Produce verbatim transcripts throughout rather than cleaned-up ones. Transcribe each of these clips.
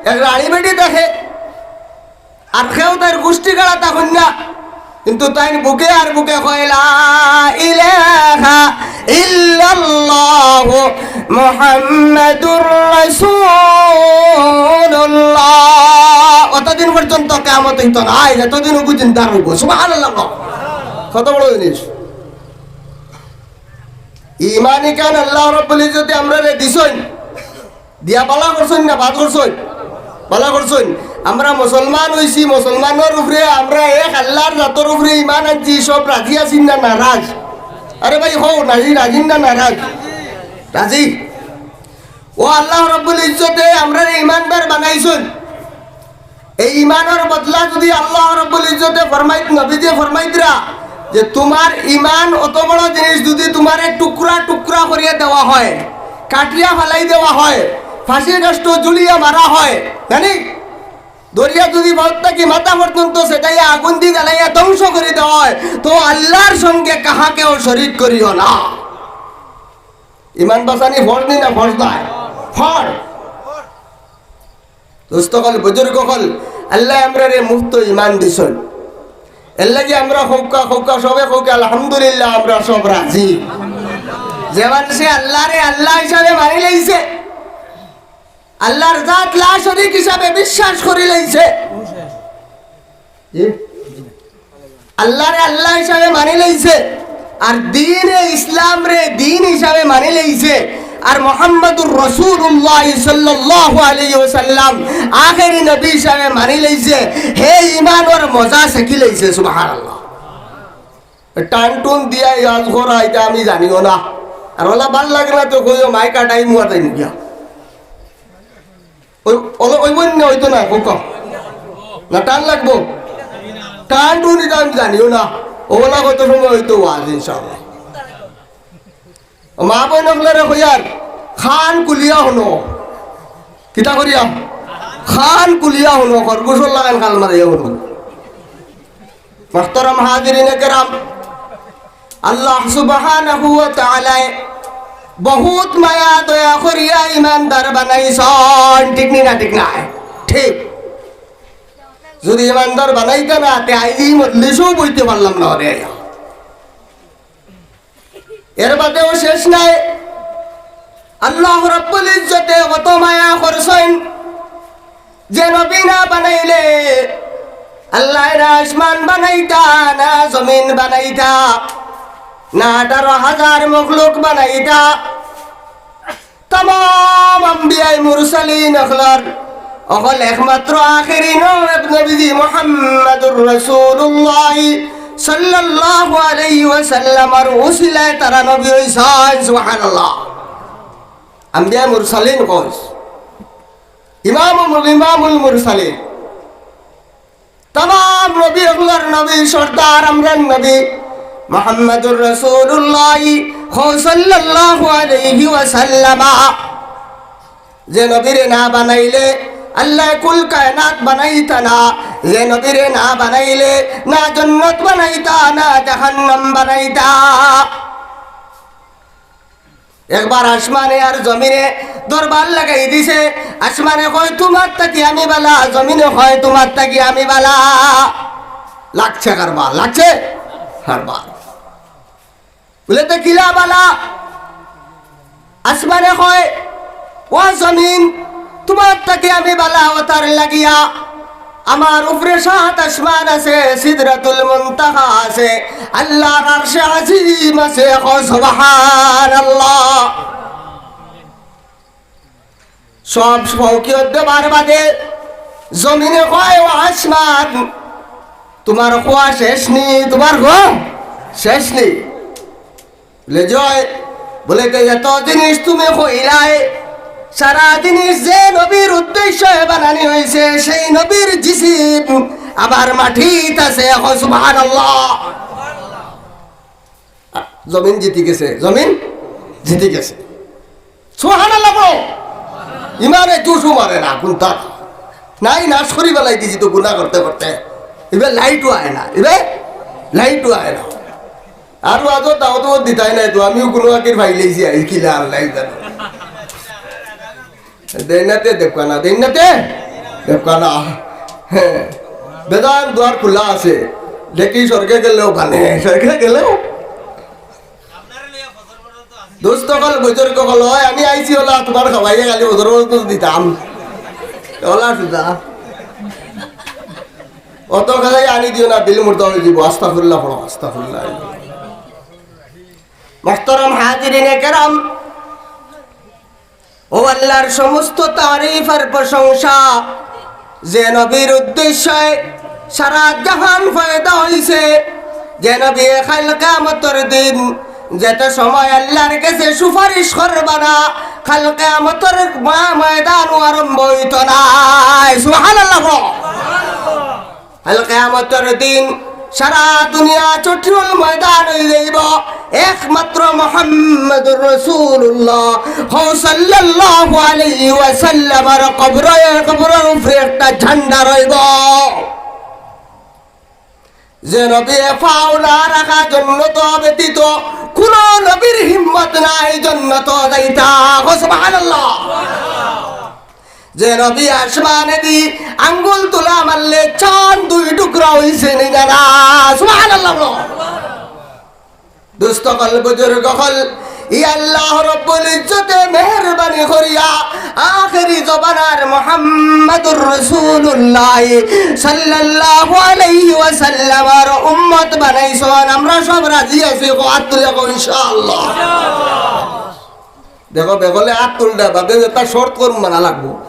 এক রানী বেটি থাকে, আর কেউ তার গুষ্টি গাড়া তখন না, কিন্তু তাইন বুকে আর বুকে কয়, "লা ইলাহা ইল্লাল্লাহু মুহাম্মাদুর রাসূলুল্লাহ।" অতদিন পর্যন্ত কিয়ামত অইতো নায়, যতদিন অগু জিন্দা রইবো। সুবহানাল্লাহ। কত বড় জিনিস! ইমান ইখান আল্লাহ রাব্বুল ইজ্জতে আমরারে দিছইন, দিয়া ভালা করছইন না বাদ করছইন? ভালা করছইন। আমরা মুসলমান অইছি, মুসলমানর উপরে আমরা এক আল্লাহর জাতর উপরে ইমান আনছি, সব রাজি আছইন না নারাজ? আরে ভাই, কও, রাজি, রাজি না নারাজ? রাজি। ও আল্লাহ রাব্বুল ইজ্জতে আমরারে ইমানদার বানাইছইন। এই ইমানর বদলা যুদি আল্লাহ রাব্বুল ইজ্জতে ফরমাইত, নবীজিয়ে ফরমাইতরা যে তুমার ইমান অত বড় জিনিস, যুদি তুমারে টুকরা টুকরা করিয়া দেওয়া হয়, কাটিয়া ফালাই দেওয়া হয়, ফাঁসি কাষ্ঠ ঝুলাইয়া মারা হয়, জানি, দরিয়া যুদি বাউত থাকি মাথা পর্যন্ত ছেটাইয়া আগুন দি জ্বালাইয়া ধ্বংস করি দেওয়া হয়, তো আল্লাহর সঙ্গে কাহাকেও শরিক করিও না। ইমান বাচানি ফরজ নি না ফরজ নায়? ফরজ। দোস্ত অকল, বুজুর্গ অকল, আল্লায় আমরারে মুফত ইমান দিছইন। এরলাগি আমরা কউক্কা, কউক্কা, সবে কউক্কা, আলহামদুলিল্লাহ, আমরা সব রাজি। যে মানষে আল্লারে আল্লাহ হিসাবে মানি লইছে, আল্লার জাত লা শরিক হিসাবে বিশ্বাস করি লইছে, জি? আল্লারে আল্লাহ হিসাবে মানি লইছে, আর দ্বীনে ইসলামরে দ্বীন হিসাবে মানি লইছে, আর মুহাম্মাদুর রাসূলুল্লাহ সাল্লাল্লাহু আলাইহি ওয়াসাল্লাম আখেরি নবী হিসাবে মানি লইছে, হে ইমানর মজা শিখি লইছে। সুবহানাল্লাহ। টান টুন দিয়া ইয়াজ করা, ইটা আমি জানিও না। আর অলা ভালা লাগে না তো কইও, মাই কাটাই মুয়া তাই মুখিয়া। ওই, অলা অইবো নি না অইতো নায়, কউক্কা? না, টান লাগবো? টান টুন ইটা আমি জানিও না। অলা কত সময় অইতো ওয়াজ, ইনশাআল্লাহ। মা বইন অকলরে কইয়ার, কান খুলিয়া হুনো। কিতা করিয়া? কান খুলিয়া হুনো, খরগোশর লাখান কান মারিয়া হুনো। মুহতারাম হাজিরিনে কেরাম, আল্লাহ সুবহানাহু ওয়া তাআলায় বহুত মায়া দয়া করিয়া ইমানদার বানাইছইন, ঠিক নি না? ঠিক নায়? ঠিক। যুদি ইমানদার বানাইতা না, তে আইজ ই মজলিসো বইতে পারলাম না রে। এর বাদেও শেষ নাই। আল্লাহ রাব্বুল ইজ্জতে কত মায়া করছইন, যে নবী না বানাইলে আল্লায় না আসমান বানাইতা, না জমিন বানাইতা, না আঠারো হাজার মখলুক বানাইতা। তামাম আম্বিয়ায়ে মুরসালিন অকলর অকল একমাত্র আখেরি নবী নবীজি মুহাম্মাদুর রাসূলুল্লাহ সাল্লাল্লাহু আলাইহি ওয়াসাল্লামর উসিলায় তারা নবী অইছইন। সুবহানাল্লাহ। আম্বিয়ায়ে মুরসালিন কইস, ইমামুল, ইমামুল মুরসালিন। তামাম নবী অকলর নবী, সর্দার আমরার নবী মুহাম্মাদুর রাসূলুল্লাহ সাল্লাল্লাহু আলাইহি ওয়াসাল্লাম। যে নবীরে না বানাইলে আল্লায় কুল কায়নাত বানাইতা না, যে নবীরে না বানাইলে না জন্নত বানাইতা, না জাহান্নাম বানাইতা। একবার আসমানে আর জমিনে দরবার লাগাই দিছে। আসমানে কয়, "তুমার থাকি আমি ভালা", জমিনে কয়, "তুমার থাকি আমি ভালা।" লাগছে কারবার, লাগছে কারবার। বুলে, "তে কিলা ভালা?" আসমানে কয়, "ও জমিন, তুমার থাকি আমি ভালা অতার লাগিয়া আমার উপরে সাত আসমান আছে, সিদরাতুল মুনতাহা আছে, আল্লাহর আরশে আজিম আছে।" কও সুবহানাল্লাহ। সব ফৌকিয়ত দেবার বাদে জমিনে কয়, "ও আসমান, তুমার কওয়া শেষ নি, তুমার কওয়া শেষ নি?" বুলে, "জি অয়।" বুলে, "তে যত জিনিস তুমি কইলায়, সারা জিনিস যে নবীর উদ্দেশ্যে বানানি অইছে, সেই নবীর জিসিম আমার মাটিত আছে।" কও সুবহানাল্লাহ। জমিন জিতি গেছে, জমিন জিতি গেছে। সুবহানাল্লাহ বলো। ইমানে জুশও মারে না, কুন্তা নাই, নাশ করি বেলাই দিছি তো গুনা করতে করতে। ইবে লাইটও আয় না, ইবে লাইটও আয় না। আর আজও দাওয়াত দিতাই নাই তো, আমিও কুনু আকির ফাইলাইছি, আই কিলা আল্লাহ জানে। দেইনাতে দেখবা না, দেইনাতে। দেখবা না? হ্যাঁ, বেজান দুয়ার খোলা আছে। দেখি স্বর্গে গেলেও মানে, স্বর্গে গেলেও। দোস্ত অকল, বুজুর্গ অকল, অয় আমি আইছি অলা তুমার খাওয়াইয়া খালি ফজর ফরজ দিতাম। অলা সুজা। অত খালি আনি দিও না, দিল মুর্দা অই যিবো। আস্তাগফিরুল্লাহ পড়ো, আস্তাগফিরুল্লাহ। মুহতারাম হাজিরিনে কেরাম, ও আল্লাহর সমস্ত তারিফ আর প্রশংসা, যে নবীর উদ্দেশ্যে সারা জাহান পয়দা অইছে, যে নবী কাইল কিয়ামতর দিন যেতে সময় আল্লাহর গেছে সুপারিশ করবা না, কাইল কিয়ামতর মা-, ময়দানও আরম্ভ অইতো নায়। সুবহানাল্লাহ। কাইল কিয়ামতর দিন সারা দুনিয়া চট্টল ময়দান অই যাইবো, একমাত্র মুহাম্মাদুর রাসূলুল্লাহ, হউ সাল্লাল্লাহু আলাইহি ওয়াসাল্লামর কবরে, কবরর উপরে একটা ঝান্ডা রইবো। যে নবী এ পাও না রাখা জন্নত ব্যতীত কুনু নবীর হিম্মত নাই জন্নত যাইতা। কও সুবহানাল্লাহ। যে নবী আসমানেদি আঙ্গুল তুলা মারলে চান দুই টুকরা অইছে নি না? সুবহানাল্লাহ বলো। দোস্ত অকল, বুজুর্গ অকল, ই আল্লাহ রব্বুল ইজ্জতে মেহেরবানি করিয়া আখেরি জমানার মুহাম্মাদুর রাসূলুল্লাহ সাল্লাল্লাহু আলাইহি ওয়াসাল্লামর উম্মত বানাইছইন। আমরা সব রাজি আছি, কও আত তুলিয়া কও ইনশাআল্লাহ। দেখো, বেগলে আত তুললে বাদে যেটা শর্ত করুম মানা লাগবো।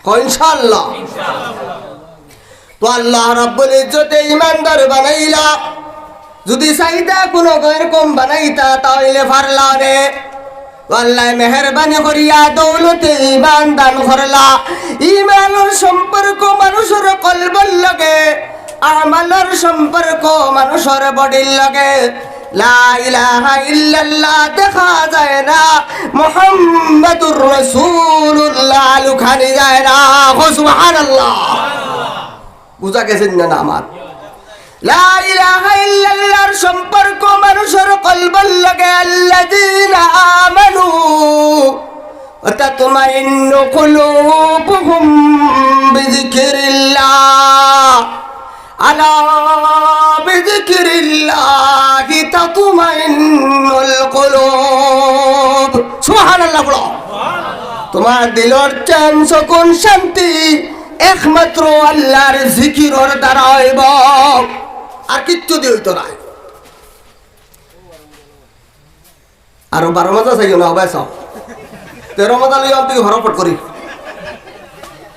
কও ইনশাআল্লাহ। তো আল্লাহ রাব্বুল ইজ্জতে ইমানদার বানাইলা, যুদি চাইতা কুনু গের কম বানাইতা, তা অইলে পারলা নে। তো আল্লায় মেহেরবানি করিয়া দৌলতে ইমান দান করলা। ইমানর সম্পর্ক মানুষর কলবর লগে, আমলর সম্পর্ক মানুষর বডির লগে। লা ইলাহা ইল্লাল্লাহ দেখা যায় না, মুহাম্মাদুর রাসূলুল্লাহ লুকানি যায় না। কও সুবহানাল্লাহ। বুঝা গেছে নি না আমার? লা ইলাহা ইল্লাল্লাহর সম্পর্ক মানুষর কলবর লগে। আল্লাযীনা আমানু ওয়া তাতমাইন্নু কুলুবুহুম বিযিকরিল্লাহ। আলা বিযিকরিল্লাহি তাতমাইন্নুল কুলুব। সুবহানাল্লাহ বলো। তুমার দিলর চ্যান, সুকুন, শান্তি একমাত্র আল্লাহর জিকিরর দ্বারা অইবো, আর কিচ্ছু দি অইতো নায়। আরো বারো মাজা চাইও না, অবায় চাও। তেরো মাজা লইয়া অন্তি হরপট করি।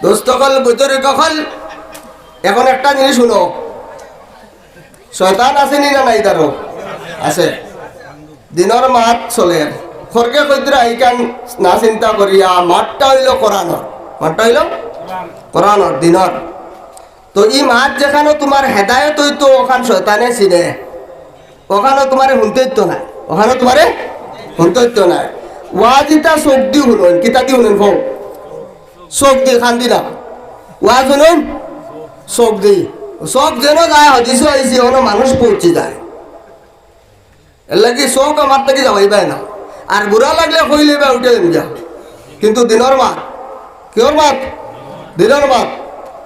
দোস্ত অকল, বুজুর্গ অকল, এখন একটা জিনিস হুনো, শয়তান আছে নি না নাই তারও? আছে। দিনর মাত চলের। খরকে কইতরা ইখান না চিন্তা করিয়া, মাতটা অইলো কোরআনর। মাতটা অইলো কোরআনর, দিনর। তো ই মাত যেখানো তুমার হেদায়েত অইতো, অখান শয়তানে চিনে। অখানো তুমারে হুনতে দিতো নায়, অখানো তুমারে হুনতে দিতো নায়। ওয়াজ ইতা চউখ দি হুনইন, কিতা দি হুনইন কও? চউখ দি, কান দি না। ওয়াজ হুনইন চউখ দি। চউখ যেনো যায়, হাদিসো আইছে, অনো মানুষ পৌঁছি যায়। এরলাগি চউখ আমার থাকি যাওয়াইবায় না। আর বুরা লাগলে কইলিবা, উঠি যাইমু গিয়া। কিন্তু দিনর মাত, কিওর মাত? দিনর মাত।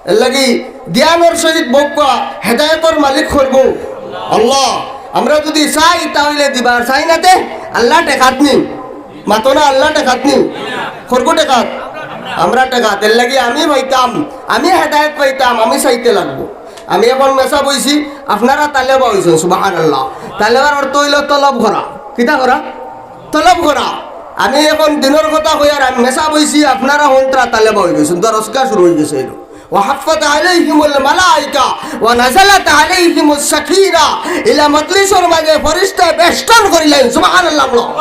এরলাগি ধ্যানর সহিত বউক্কা, হেদায়েতর মালিক করবো আল্লাহ। আমরা যুদি চাই, তা অইলে দিবা, আর চাই না তে আল্লাহ টেকাত নি। মাতো না, আল্লাহ টেকাত নি। খরগু টেকাত, আমরা টেকাত। এরলাগি আমি পাইতাম, আমি হেদায়েত পাইতাম, আমি চাইতে লাগবো। আমি এখন মেসাব অইছি, আপনারা তালেবা অইছইন, সুবহানাল্লাহ। তালেবার অর্থ অইলো তলব করা। কিতা করা? তলব করা। আমি এখন দিনর কথা কইয়ার, আমি মেসাব অইছি, আপনারা হনতরা তালেবা অইগেছইন, দরসগা শুরু অইগেছে অইলো। ওয়া হাফফাত আলাইহিমুল মালাইকা ওয়া নাযালাত আলাইহিমুস সাকিনা। ইলা মজলিসর মাঝে ফিরিস্তায় বেষ্টন করিলাইন, সুবহানাল্লাহ বলো।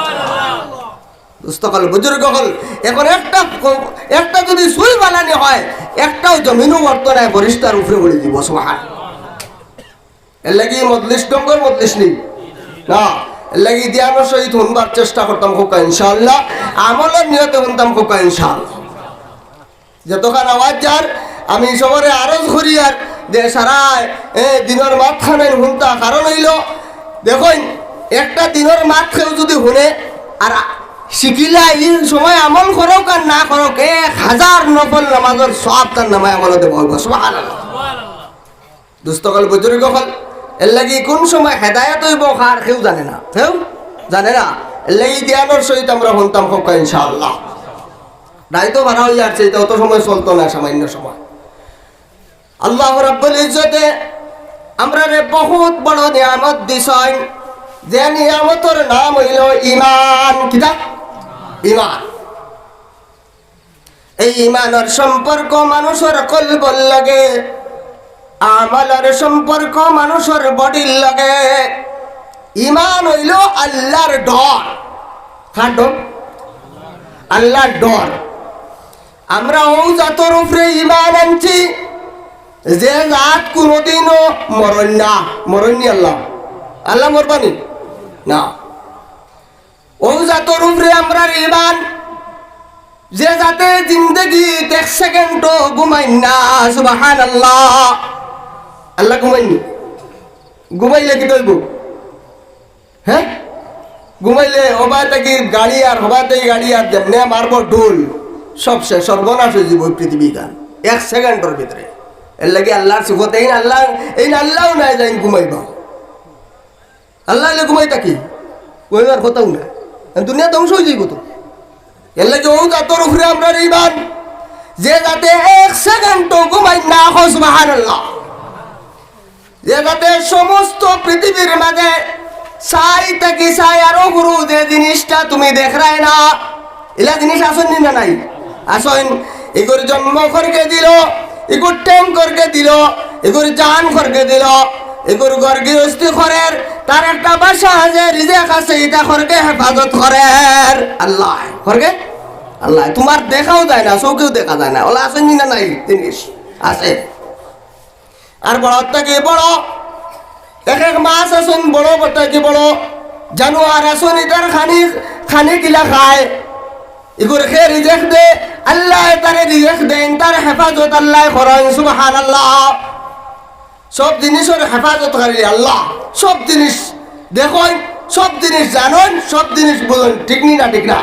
দোস্ত অকল, বুজুর্গ অকল, এখন একটা ক-, একটা যুদি চুল ফালানি হয়, একটাও জমিনো অইতো নায়, ফিরিস্তার উপরে পড়ি দিবো, সুবহান। এরলাগি মজলিস ঢঙ্গর মজলিস নি না, এরলাগি ধ্যানর সহিত হুনবার চেষ্টা করতাম কউক্কা ইনশাআল্লাহ, আমলর নিয়তে হুনতাম কউক্কা ইনশাআল্লাহ। যতখান আওয়াজ যার, আমি সবরে আরজ করিয়ার যে সারায়, এ, দিনর মাতখানাইন হুনতা, কারণ অইলো, দেখইন, একটা দিনর মাত কেউ যুদি হুনে, আর আ-, শিখিলা, ই সময় আমল করউক আর না করউক, এক হাজার নফল নামাজর সওয়াব তার নামায় আমলো দেওয়া অইবো। সুবহানাল্লাহ। দোস্ত অকল, বুজুর্গ অকল, এরলাগি কুন সময় হেদায়েত অইবো কার কেউ জানে না, কেউ জানে না। এরলাগি ধ্যানর সহিত আমরা হুনতাম কউক্কা ইনশাআল্লাহ। রাইতো বারা অইয়া আরছে, ইটা অত সময় চলতো না, সামান্য সময়। আল্লাহ রাব্বুল ইজ্জতে আমরারে বহুত বড় নিয়ামত দিছইন, যে নিয়ামতর নাম অইলো ইমান। কিতা? ইমান। এই ইমানর সম্পর্ক মানুষর কলবর লগে, আমলর সম্পর্ক মানুষর বডির লগে। ইমান অইলো আল্লার ডর। কার ডর? আল্লার ডর। আমরা অউ জাতর উপরে ইমান আনছি, যে জাত কুনুদিনও মরইন না। মরইন নি আল্লাহ? আল্লাহ মরবা নি? না। অউ জাতর উপরে আমরার ইমান, যে জাতে জিন্দেগিত এক সেকেন্ডও ঘুমাইন না। সুবহানাল্লাহ। আল্লাহ ঘুমাইন নি? ঘুমাইলে কিতা অইবো? হে? ঘুমাইলে হবায় থাকি গাড়ি আর, হবায় থাকি গাড়ি আর, যেমনে মারবো ঢুল, সব শেষ, সর্বনাশ অইযিবো অউ পৃথিবীখান। এক সেকেন্ডর ভিতরে। এরলাগি আল্লার সিফত, এইন আল্লাহ, এইন আল্লাও নায় যেইন ঘুমাইবা। আল্লাহ অইলে ঘুমাইতা কি? ঘুমাইবার কথাউ নায়। দুনিয়া ধ্বংস অইযিবো তো। এরলাগি অউ জাতর উপরে আমরার ইমান, যে জাতে এক সেকেন্ডও ঘুমাইন না। কও সুবহানাল্লাহ। যে জাতে সমস্ত পৃথিবীর মাঝে চাই থাকি চাই আরো হুরু যে জিনিসটা তুমি দেখরায় না, ইলা জিনিস আছইন নি না নাই? আছইন। ইগুর জন্ম খরগে দিলো, ইগুর ঠেং খরগে দিলো, ইগুর জান খরগে দিলো, ইগুর ঘর গিরস্তি করের, তার একটা বাসা আছে, রিজেক আছে, ইটা খরগে হেফাজত করের আল্লায়। খরগে আল্লায়। তুমার দেখাও যায় না, চউখেও দেখা যায় না, অলা আছইন নি না নাই? জিনিস আছে। আর বড় থাকি বড়, এক এক মাছ আছইন বড় থাকি বড়, জানোয়ার আছইন, ইতার খানি, খানি কিলা খায়, ইগুর কে রিজেক দে, আল্লায় তারে রিজেক দেইন, তার হেফাজত আল্লায় করইন। সুবহানাল্লাহ। সব জিনিসর হেফাজতকারী আল্লাহ, সব জিনিস দেখইন, সব জিনিস জানইন, সব জিনিস বুঝইন, ঠিক নি না? ঠিক না?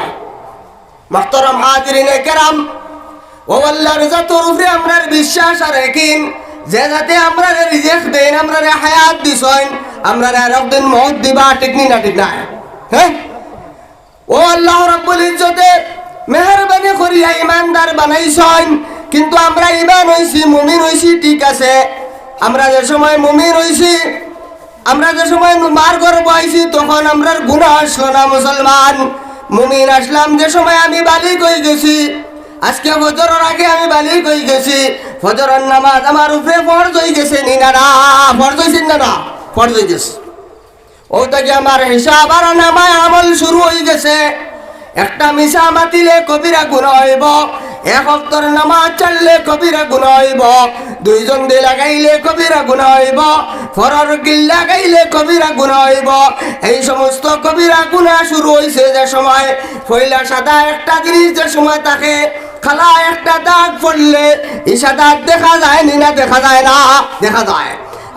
মুহতারাম হাজিরিনে কেরাম, অউ আল্লার জাতর উপরে আমরার বিশ্বাস আর একিন, যে জাতে আমরারে রিজেক দেইন, আমরারে হায়াত দিছইন, আমরারে আরক দিন মউত দিবা, ঠিক নি না? ঠিক না? হে? অউ আল্লাহ রাব্বুল ইজ্জতে মেহেরবানি করিয়া ইমানদার বানাইছইন, কিন্তু আমরা ইমান অইছি, মুমিন অইছি, ঠিক আছে। আমরা যে সময় মুমিন অইছি, আমরা যে সময় মার গর্ভ আইছি, তখন আমরার গুনা আছলো না মুসলমান। মুমিন আছলাম যে সময় আমি বালিগ অইগেছি। আজকে ফজরর আগে আমি বালিগ অইগেছি। ফজরর নামাজ আমার উপরে ফরজ অইগেছে নি না? না, ফরজ অইছে নি না? না, ফরজ অইগেছে। অউ থাকি আমার হিসাব আর নামায় আমল শুরু অইগেছে। একটা মিছা মাতিলে কবিরা গুনা অইবো, এক ওয়াক্তর নামাজ ছাড়লে কবিরা গুনা অইবো, দুইজন দি লাগাইলে কবিরা গুনা অইবো, পরর গিল লাগাইলে কবিরা গুনা অইবো। এই সমস্ত কবিরা গুনা শুরু অইছে যে সময়, পয়লা সাদা একটা জিনিস যে সময় থাকে, কালা একটা দাগ পড়লে, ই সাদা দেখা যায় নি না? দেখা যায় না? দেখা যায়।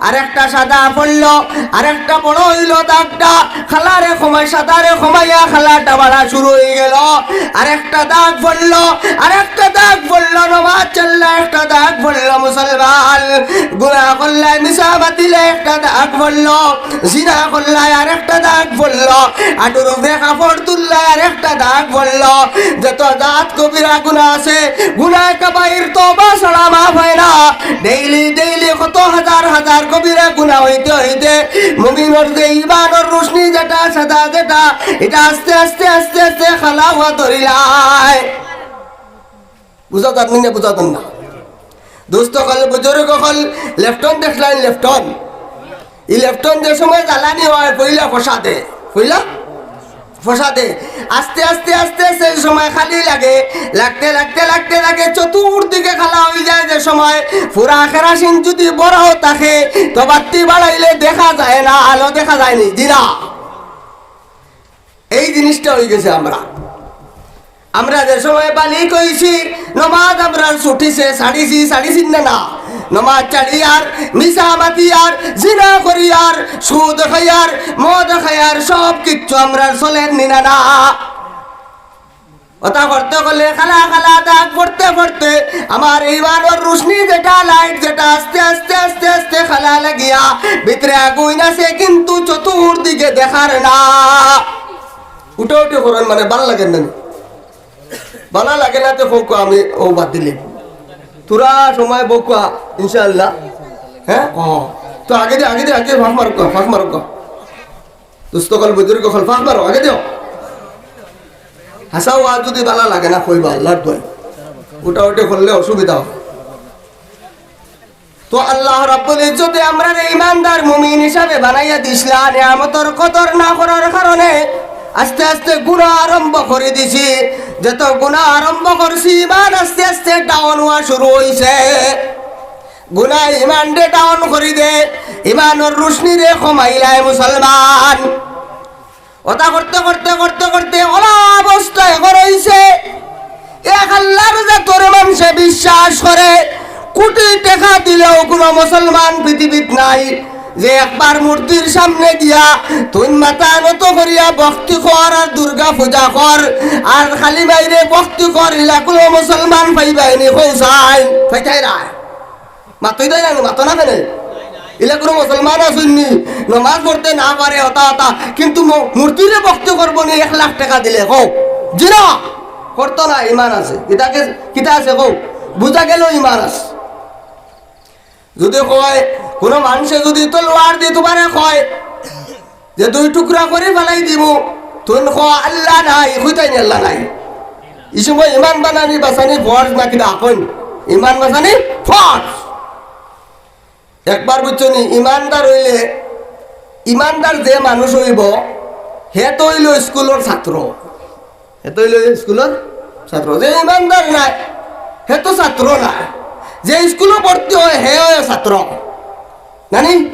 আরেকটা সাদা পড়লো, আরেকটা বড় অইলো দাগটা, কালারে কমাই, সাদারে কমাইয়া কালাটা বাড়া শুরু অইগেলো। আরেকটা দাগ পড়লো, আরেকটা দাগ পড়লো, নমাজ ছাড়লা একটা দাগ পড়লো, মুসলমান গুনা করলায়, মিছা মাতিলায় একটা দাগ পড়লো, জিনা করলায় আরেকটা দাগ পড়লো, আটুর উপরে কাপড় তুললায় আরেকটা দাগ পড়লো। যত জাত কবিরা গুনা আছে, গুনা কাবাইর তওবা ছাড়া মাফ অয় না। ডেইলি ডেইলি কত হাজার হাজার কবিরা গুনা অইতে অইতে মুমিনর যে ইমানর রুশনি যেটা, সাদা যেটা, ইটা আস্তে আস্তে আস্তে আস্তে কালা অওয়া ধরিলায়। বুঝা যার নি না? বুঝা যার না? দোস্ত অকল, বুজুর্গ অকল, লেফটন দেখলাইন, লেফটন। ই লেফটন যে সময় জ্বালানি অয়, পয়লা ফসাদে, পয়লা ফসাদে। আস্তে আস্তে আস্তে আস্তে যে সময় কালি লাগে, লাগতে লাগতে লাগতে লাগে চতুর্দিকে কালা অইযায় যে সময়, পুরা কেরাসিন যুদি ভরাও থাকে, তো বাত্তি বাড়াইলে দেখা যায় না, আলো দেখা যায় নি, জি না। এই জিনিসটা অইগেছে আমরা। আমরা যে সময় বালিগ অইছি, নমাজ আমরা ছুটিছে, ছাড়িছি, ছাড়িছি না, না? নমাজ ছাড়িয়ার, মিছা মাতিয়ার, জিনা করিয়ার, সুদ খাইয়ার, মদ খাইয়ার, সব কিচ্ছু আমরার চলের নি না, না? অতা করতে করলে কালা কালা দাগ পড়তে পড়তে আমার ইমানর রুশনি যেটা, light যেটা, আস্তে আস্তে আস্তে আস্তে কালা লাগিয়া ভিতরে আগুন আছে, কিন্তু চতুর্দিকে দেখার না। উঠাউঠি করইন মানে ভালা লাগে না নি? ভালা লাগে না তে কউক্কা, আমি অউ বাদ দিলিমু। থুড়া সময় বউক্কা, ইনশাআল্লাহ। হে? ও, তো আগে দে, আগে দে, আগে ফাঁক মারউক্কা, ফাঁক মারউক্কা। দোস্ত অকল, বুজুর্গ অকল, ফাঁক মারো, আগে দেও। হাছা ওয়াজ যুদি ভালা লাগে না, কইবা, আল্লার দোয়াই। উঠাউঠি করলে অসুবিধা অয়। তো আল্লাহ রাব্বুল ইজ্জতে আমরারে ইমানদার মুমিন হিসাবে বানাইয়া দিছলা, নিয়ামতর কদর না করার কারণে আস্তে আস্তে গুনা আরম্ভ করি দিছি। যত গুনা আরম্ভ করছি, ইমান আস্তে আস্তে down অওয়া শুরু অইছে। গুনায় ইমানরে down করি দে, ইমানর রুশনিরে কমাইলায় মুসলমান। অতা করতে করতে করতে করতে অলা অবস্থা অখন অইছে, এক আল্লার জাতরে মানষে বিশ্বাস করে, কুটি টেকা দিলেও কুনু মুসলমান পৃথিবীত নাই যে একবার মূর্তির সামনে গিয়া তুইন মাথা নত করিয়া ভক্তি কর আর দুর্গা পূজা কর আর কালী মাইরে ভক্তি কর, ইলা কুনু মুসলমান পাইবায়নি? কও চাইন, পাইতায় নায়। মাতইন না, মাতো না কেনে? ইলা কুনু মুসলমান আছইন নি? নমাজ পড়তে না পারে, অতা অতা, কিন্তু ম-, মূর্তিরে ভক্তি করবো নি এক লাখ টেকা দিলে? কও। জি না, করতো না, ইমান আছে। কিতা কে-, কিতা আছে কও? বুজা গেল ইমান আছে। যুদি কয়, কুনু মানষে যুদি তলোয়ার দি তুমারে কয়, যে দুই টুকরা করি ফালাই দিমু, তুইন কও আল্লা নাই, কইতায় নি আল্লা নাই। ই সময় ইমান বানানি বাচানি ফরজ না কিতা কইন? ইমান বাচানি ফরজ। একবার বুজছো নি, ইমানদার অইলে, ইমানদার যে মানুষ অইবো, হে তো অইলো স্কুলর ছাত্র। হে তো অইলো স্কুলর ছাত্র। যে ইমানদার নায়, হে তো ছাত্র নায়। যে স্কুলো ভর্তি অয়, হে অয় ছাত্র। নানি?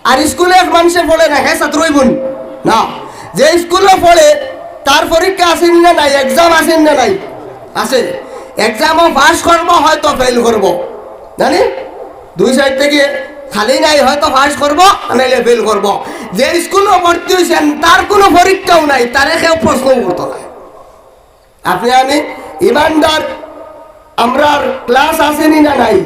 আর স্কুলো এক মানষে পড়ে না, হে ছাত্র অইবো নি? না। যে স্কুলো পড়ে, তার পরীক্ষা আছে নি না নাই? Exam আছে নি না নাই? আছে। Exam-ও পাস করবো, হয়তো ফেইল করবো। নানি? দুই side থাকি খালি নাই, হয়তো পাস করবো, নাইলে ফেইল করবো। যে স্কুলো ভর্তি অইছইন, তার কুনু পরীক্ষাও নাই, তারে কেউ প্রশ্নও করতো নায়। আপনে আমি ইমানদার, আমরার class আছে নি না নাই?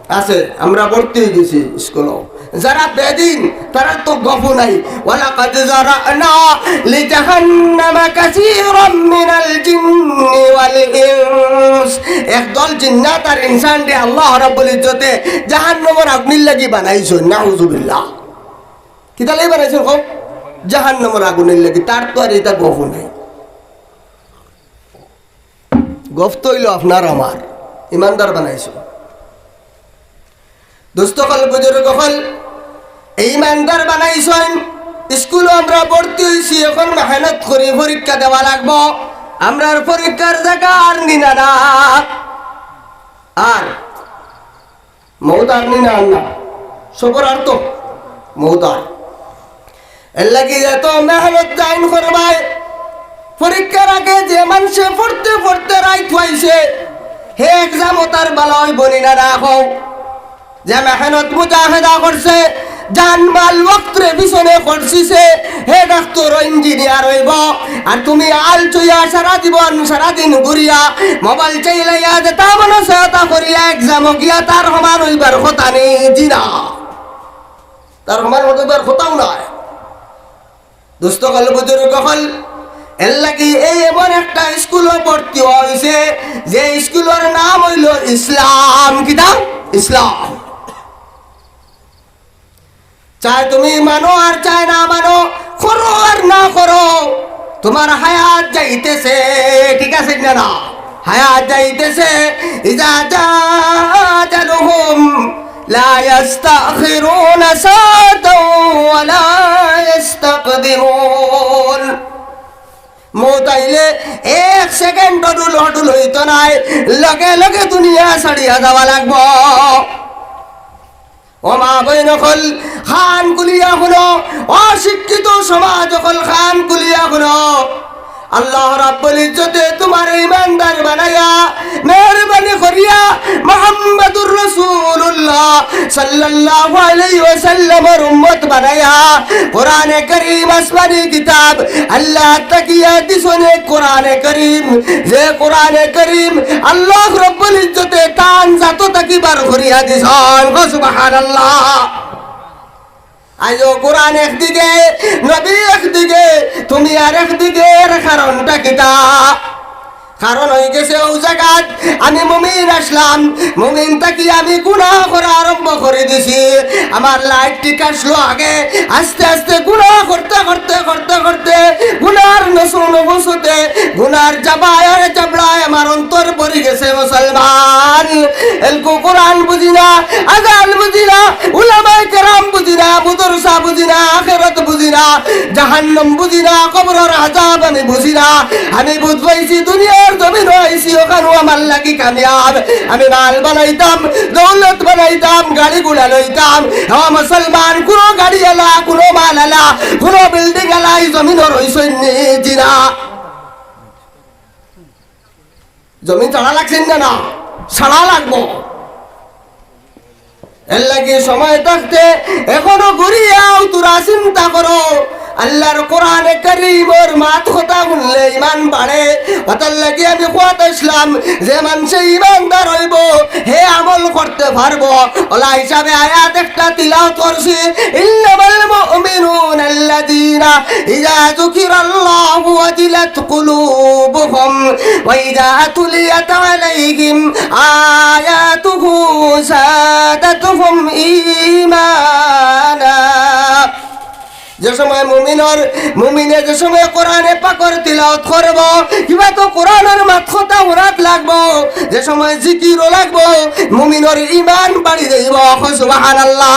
আছে, আমরা ভর্তি অইগেছি স্কুলো। যারা বেদিন, তারার তো গফও নাই। ওয়ালাকাদ যারা'না লিজাহান্নামা কাসীরাম মিনাল জিন্নি ওয়াল ইনস। একদল জিন্নাত আর ইনসানরে আল্লাহ রাব্বুল ইজ্জতে জাহান্নামর আগুনর লাগি বানাইছইন। নাউজুবিল্লাহ। কিতার লাগি বানাইছইন কও? জাহান্নামর আগুনর লাগি। তার তো আর ইতা গফও নাই। গফ তো অইলো আপনার আমার, ইমানদার বানাইছইন। দোস্ত অকল, বুজুর্গ অকল, এই ইমানদার বানাইছইন, স্কুলো আমরা ভর্তি অইছি, অখন মেহনত করি পরীক্ষা দেওয়া লাগবো। আমরার পরীক্ষার জাগা আর নিনা না। আর মউত আর নি না, আর না। সবর আর তো মউত আর। এর লাগি এত মেহনত তাইন করবায়। পরীক্ষার আগে যে মানষে পড়তে পড়তে রাইত অইছে, হে exam-ও তার ভালা অইবো নি না, না কও? যে মেহনত মুজাহেদা করছে, জান মাল ওয়াক্তরে পিছনে খরচিছে, হে ডাক্তর, engineer অইবো। আর তুমি আলচইয়া সারা জীবন, সারা দিন ঘুরিয়া, mobile চাইলাইয়া, যেতা মনে চায় তা করিয়া, exam-ও গিয়া তার সমান অইবার কথা নি, জি না। তার সমান অইবার কথাও নায়। দোস্ত অকল, বুজুর্গ অকল, এর লাগি এই এমন একটা স্কুলো ভর্তি অইছে, যে স্কুলর নাম অইলো ইসলাম। কিতা? ইসলাম। চায় তুমি মানো আর চায় না মানো, করো আর না করো, তুমার হায়াত যাইতেছে, ঠিক আছে না? না, হায়াত যাইতেছে। ইজা জা আজালুহুম লা ইয়াস্তাখিরুনা সাআতাও ওয়া লা ইয়াস্তাকদিমুন। মউত আইলে এক second অডুল অডুল অইতো নায়, লগে লগে দুনিয়া ছাড়িয়া যাওয়া লাগবো। ও মা বইন অকল, কান খুলিয়া হুনো, অশিক্ষিত সমাজ অকল, কান খুলিয়া হুনো। আল্লাহ রাব্বুল ইজ্জতে তুমারে ইমানদার বানাইয়া, মেহেরবানি করিয়া মুহাম্মাদুর রাসূলুল্লাহ সাল্লাল্লাহু আলাইহি ওয়াসাল্লামর উম্মত বানাইয়া কোরআনে করিম আসমানি কিতাব আল্লাহ তাকিয়া দিছনে কোরআনে করিম, যে কোরআনে করিম আল্লাহ রব্বুল ইজ্জতে তান জাত তাকি বার করিয়া দিছন। কও সুবহানাল্লাহ। আইজও কোরআন একদিকে, নবী একদিকে, তুমি আর একদিকে, এর কারণটা কিতা? কারণ অই গেছে অউ জাগাত আমি মুমিন আছলাম, মুমিন থাকি আমি গুনাহ করা আরম্ভ করি দিছি। আমার লাইট ঠিক আছলো আগে, আস্তে আস্তে গুনাহ করতে করতে করতে করতে গুনার নসু নফুসতে গুনার জাবায় আর জাবড়ায় আমার অন্তর ভরি গেছে মুসলমান। এলকু কোরআন বুঝি না, আজান বুঝি না, উলামায়ে কেরাম বুঝি না, মুদরসা বুঝি না, আখেরাত বুঝি না, জাহান্নাম বুঝি না, কবরর আজাব আমি বুঝি না। আমি বুঝ পাইছি দুনিয়ার জমিনো আইছি অখানউ আমার লাগি কামিয়াব। আমি মাল বানাইতাম, দৌলত বানাইতাম, গাড়ি ঘোড়া লইতাম। ও মুসলমান, কুনু গাড়ি আলা, কুনু মাল আলা, কুনু বিল্ডিং আলা ই জমিনো রইছইন নি? জি না। জমিন ছাড়া লাগছে না, না? ছাড়া লাগবো। এর লাগি সময় থাকতে এখনো ঘুরিয়াও তোরা চিন্তা করো। আল্লাহর কোরআনে করিমর মাত কথা হুনলে ইমান বাড়ে। অতার লাগি আমি কওয়াত আইছলাম, যে মানষে ইমানদার অইবো, হে আমল করতে পারবো। অলা হিসাবে আয়াত একটা তিলাওয়াত করছি, إنما المؤمنون الذين إذا ذكر الله وجلت قلوبهم وإذا تليت عليهم آياته زادتهم إيمانا। যে সময় মুমিনর, মুমিনে যে সময় কোরআনে পাকর তিলাওয়াত করবো, কিবা তো কোরআনর মাত কথা হুনাত লাগবো, যে সময় জিকিরও লাগবো, মুমিনর ইমান বাড়ি যাইবো। কও সুবহানাল্লাহ।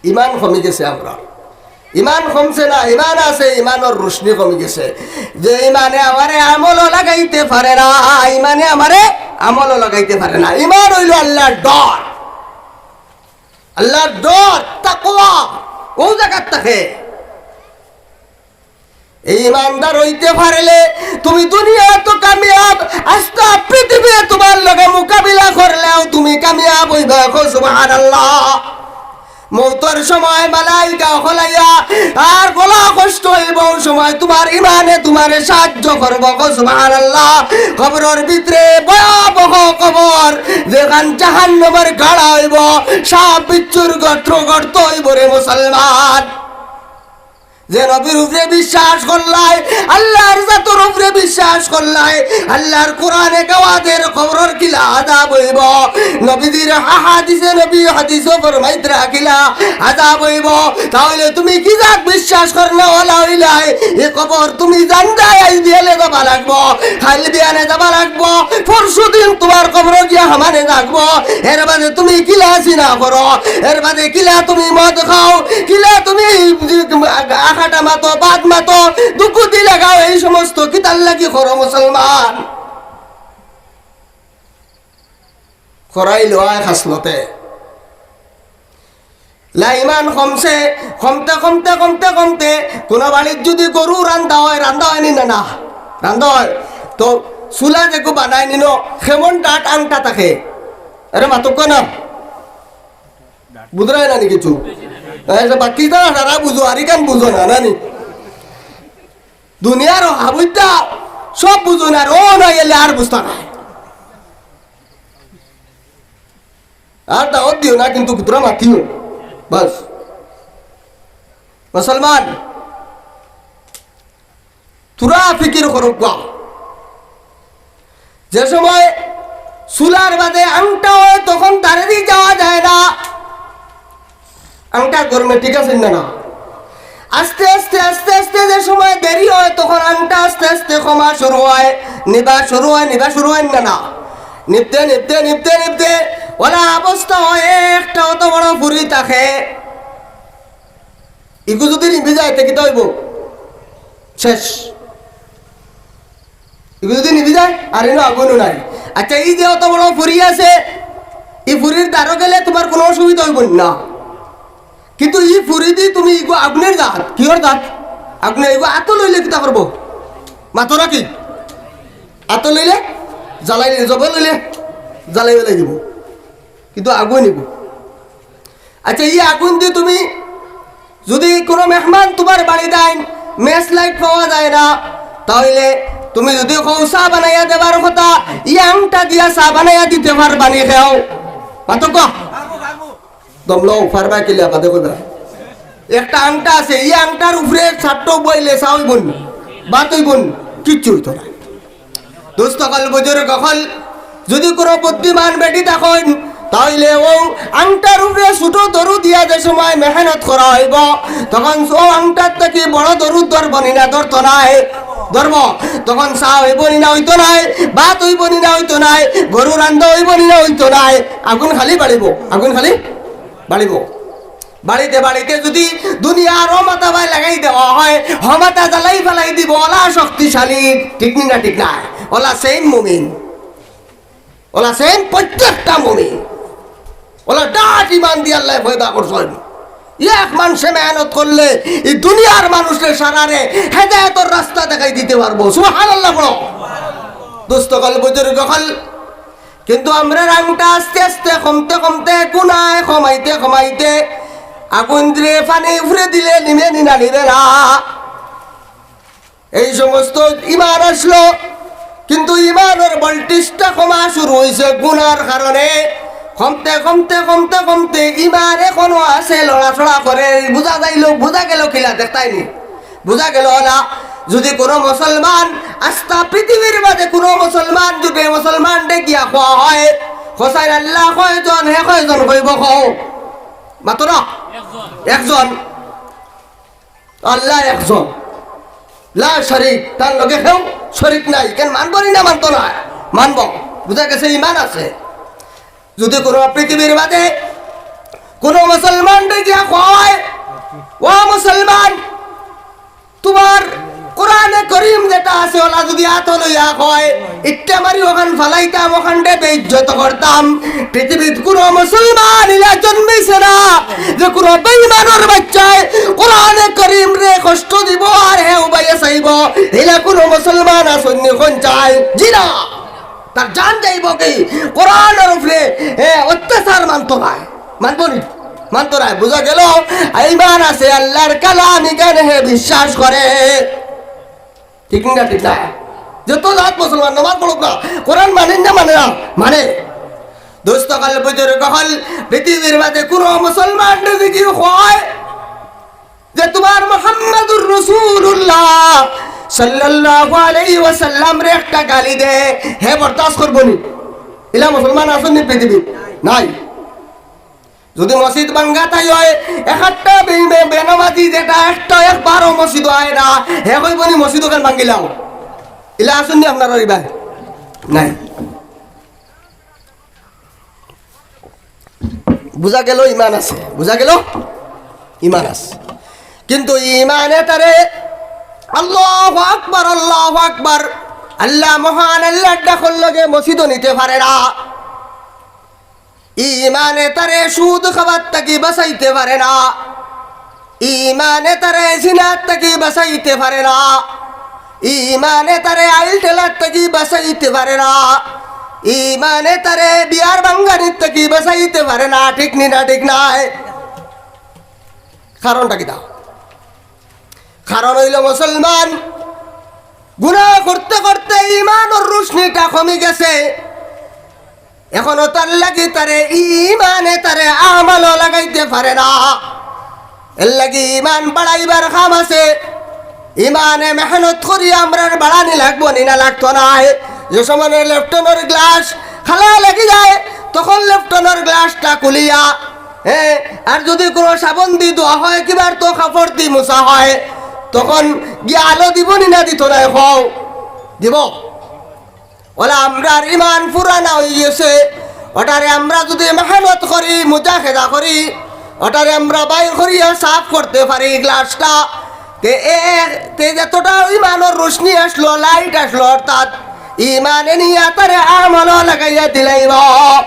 ইমান কমি গেছে আমরার। ইমান কমছে না, ইমান আছে, ইমানর রোশনি কমি গেছে। যে ইমানে আমারে আমলও লাগাইতে পারে না, ইমানে আমারে আমলও লাগাইতে পারে না। ইমান অইলো আল্লাহর ডর, আল্লাহর ডর, তাকওয়া, অউ জাগাত থাকে। এই ইমানদার অইতে পারলে তুমি দুনিয়াত তো কামিয়াব, আস্তা পৃথিবী তুমার লগে মোকাবিলা করলেও তুমি কামিয়াব অইবা। কও সুবহানাল্লাহ। মউতর সময় মালাইকা অকল আইয়া আর গলা কষ্ট অইবো, অউ সময় তুমার ইমানে তুমারে সাহায্য করবো। কও সুবহানাল্লাহ। কবরর ভিতরে ভয়াবহ কবর, যেখান জাহান্নামর গাড়া অইবো, সাপ বিচ্ছুর গর্ত, গর্ত অইবো রে মুসলমান। যে নবীর উপরে বিশ্বাস করলায়, আল্লাহর জাতর উপরে বিশ্বাস করলায়, আল্লাহর কোরআনে কওয়া দের কবরর কিলা আযাব অইবো। নবীজির আহাদিসে নবী হাদিসও ফরমাইতরা কিলা আযাব অইবো। তাইলে তুমি কি জাত বিশ্বাস করনেওয়ালা অইলায়? ই কবর তুমি জানতায় আইজ বিয়ানে যাবা লাগবো, কাইল বিয়ানে যাবা লাগবো, পরশু দিন তুমার কবরো গিয়া হামানে লাগবো। এর বাদে তুমি কিলা জিনা করো, এর বাদে কিলা তুমি মদ খাও, কিলা তুমি আখাটা মাতো, বাদ মাতো, দুকুতি লাগাও, এই সমস্ত কিতার লাগি করো মুসলমান? করাই লওয়ায় খাসলতে। লা ইমান কমছে, কমতে, কমতে, কমতে, কমতে, কুনু বাড়িত যুদি গরু রান্দা অয়, রান্দা অয় নি না, না? রান্দা অয়। তো চুলা যেগু বানায় নিনো, কেমন ডাট আংটা থাকে। আরে মাতউক্কা না। বুঝরায় না নি কিছু? এই যে বাকি যারা সারা বুঝো, আর ইখান বুঝো না, না নি? দুনিয়ার হাবুইতা সব বুঝো না, আর অউ না গেলে আর বুঝতা না। আর দাওয়াত দিও না, কিন্তু গুতরা মাতিও। বাস। মুসলমান, থুড়া ফিকির করউক্কা। যে সময় চুলার বাদে আংটা অয়, তখন তারেদি যাওয়া যায় না। আংটা গরমে ঠিক আছে না, না? আস্তে আস্তে, আস্তে আস্তে যে সময় দেরি অয়, তখন আংটা আস্তে আস্তে কমা শুরু অয়, নিবা শুরু অয়, নিবা শুরু অয় না, না? নিবতে, নিবতে, নিবতে, নিবতে, অলা অবস্থা অয়, একটা অত বড় ফুরি থাকে। ইগু যুদি নিবি যায়, তে কিতা অইবো? শেষ। ইগু যুদি নিবি যায়, আর ইনো আগুনও নাই। আচ্ছা, ই যে অত বড় ফুরি আছে, ই ফুরির দারো গেলে তুমার কুনু অসুবিধা অইবো না। কিন্তু ই ফুরিদি তুমি ইগু আগুনর জাত, কিওর জাত? আগুনে ইগু আতো লইলে কিতা করবো? মাতো নাকি? আতো লইলে, জ্বালাই লইলে, জবে লইলে, জ্বালাই জ্বালাই দিবো। কিন্তু আগুন নিব। আচ্ছা, ই আগুন দি তুমি যুদি কুনু মেহমান তুমার বাড়িত আইন, match light পাওয়া যায় না, তাইলে তুমি যুদি কও চা বানাইয়া দেবার কথা, ই আংটা দিয়া চা বানাইয়া দিতে পারবা নি কেউ? মাতো ক। দম লও, পারবা কিলা বাদে কইবা। একটা আংটা আছে, ই আংটার উপরে ছাট্ট বইলে চা অইবো নি, ভাত অইবো নি, কিচ্ছু অইতো না। দোস্ত অকল, বুজুর্গ অকল, যুদি কুনু বুদ্ধিমান বেটি থাকইন, তাইলে অউ আংটার উপরে ছোট দরু দিয়া যে সময় মেহনত করা অইবো, তখন অউ আংটার থাকি বড় দরু ধরবো নি না ধরতো নায়? ধরবো। তখন চা অইবো নি না অইতো নায়? ভাত অইবো নি না অইতো নায়? গরু রান্দা অইবো নি না অইতো নায়? আগুন খালি বাড়িবো, আগুন খালি বাড়িবো। বাড়িতে বাড়িতে যুদি দুনিয়ার হমাতা বায় লাগাই দেওয়া হয়, হমাতা জ্বালাই ফালাই দিবো অলা শক্তিশালী, ঠিক নি না ঠিক নায়? অলা same মুমিন, অলা same প্রত্যেকটা মুমিন, অলা ডাট ইমান দিয়া আল্লায় পয়দা করছইন। এক মানষে মেহনত করলে ই দুনিয়ার মানুষরে সারারে হেদায়েতর রাস্তা দেখাই দিতে পারবো। সুবহানাল্লাহ বড়। দোস্ত অকল, বুজুর্গ অকল, কিন্তু আমরার আংটা আস্তে আস্তে কমতে কমতে গুনায় কমাইতে কমাইতে আগুন দিলে পানি উপরে দিলে নিমে নি না নিমে না। এই সমস্ত ইমান আসলো, কিন্তু ইমানর voltageটা কমা শুরু অইছে গুনার কারণে। কমতে কমতে কমতে কমতে ইমান এখনো আছে, লড়াচড়া করে, বুজা যাইলো, বুজা গেলো কিলা দেখতায়নি? বুজা গেলো না? যুদি কুনু মুসলমান আস্তা পৃথিবীর মাঝে কুনু মুসলমান যুদি মুসলমানরে গিয়া কওয়া হয়, "হোসাইন আল্লাহ কয়জন, হে কয়জন?" কইবো কও? মাতো না? একজন। আল্লাহ একজন। লা শরিক, তার লগে কেউ শরিক নাই। কেন মানবো নি না মানতো না? মানবো। বুজা গেছে, ইমান আছে। যুদি কুনু পৃথিবীর মাঝে কুনু মুসলমানরে গিয়া কওয়া হয়, "ও মুসলমান, তুমার কোরআনে করিম যেটা আছে, অলা যুদি আতো লইয়া কয়, ইট্টা মারি অখান ফালাইতাম, অখানরে বেইজ্জত করতাম।" পৃথিবীত কুনু মুসলমান ইলা জন্মিছে না যে কুনু বেইমানর বাইচ্চায় কোরআনে করিমরে কষ্ট দিবো আর হে উবাইয়া চাইবো, ইলা কুনু মুসলমান আছইন নি কইন চাই? জি না। তার জান যাইবোগি কোরআনর উপরে, এ, অত্যাচার মানতো নায়। মানবো নি? মানতো নায়। বুজা গেলো, ইমান আছে আল্লার কালাম, ইখান হে বিশ্বাস করে। ঠিক না? ঠিক না? যত জাত মুসলমান, নামাজ পড়ুক না, কোরআন মানে না মানে না? মানে। দোস্ত অকল, বুজুর্গ অকল, পৃথিবীর মাঝে কুনু মুসলমানরে যুদি কওয়া হয় যে তুমার মুহাম্মাদুর রাসূলুল্লাহ সাল্লাল্লাহু আলাইহি ওয়াসাল্লামরে একটা গালি দে, হে বরদাস্ত করবো নি? ইলা মুসলমান আছইন নি পৃথিবীত? নাই। যুদি মসজিদ ভাঙ্গা তাই হয়, একটা বে-, বে-, বেনমাজি যেটা একটা একবারও মসজিদো আয় না, হে কইবো নি মসজিদ অখান ভাঙ্গিলাও? ইলা আছইন নি আপনারার ইবায়? নাই। বুজা গেলো ইমান আছে, বুজা গেলো ইমান আছে। কিন্তু ইমানে তারে আল্লাহু আকবার, আল্লাহু আকবার, আল্লাহ মহান, আল্লার ডাকর লগে মসজিদো নিতে পারে না। ইমানে তারে সুদ খাবার থাকি বাঁচাইতে পারে না। ইমানে তারে জিনার থাকি বাঁচাইতে পারে না। ইমানে তারে আইল ঠেলার থাকি বাঁচাইতে পারে না। ইমানে তারে বিয়ার ভাঙ্গানির থাকি বাঁচাইতে পারে না। ঠিক নি না? ঠিক নায়? কারণটা কিতা? কারণ অইলো মুসলমান গুনা করতে করতে ইমানর রুশনিটা কমি গেছে। অখন অতার লাগি তারে ইমানে তারে আমলো লাগাইতে পারে না। এর লাগি ইমান বাড়াইবার কাম আছে। ইমানে মেহনত করি আমরার বাড়ানি লাগবো নি না লাগতো নায়? যে সময় লেফটনর গ্লাস খালা লাগি যায়, তখন লেফটনর গ্লাসটা খুলিয়া, হ্যাঁ, আর যুদি কুনু সাবন দি ধোয়া হয়, কিবার তো কাপড় দি মুছা হয়, তখন গিয়া আলো দিবো নি না দিতো নায়? কও, দিবো। অলা আমরার ইমান পুরানা অইগেছে। অটারে আমরা যুদি মেহনত করি, মুজাহেদা করি, অটারে আমরা বাইর করিয়া সাফ করতে পারি গ্লাসটা, তে এ, তে যতটা ইমানর রুশনি আসলো, লাইট আসলো, অর্থাৎ ইমানে নিয়া তারে আমলো লাগাইয়া দিলাইবো।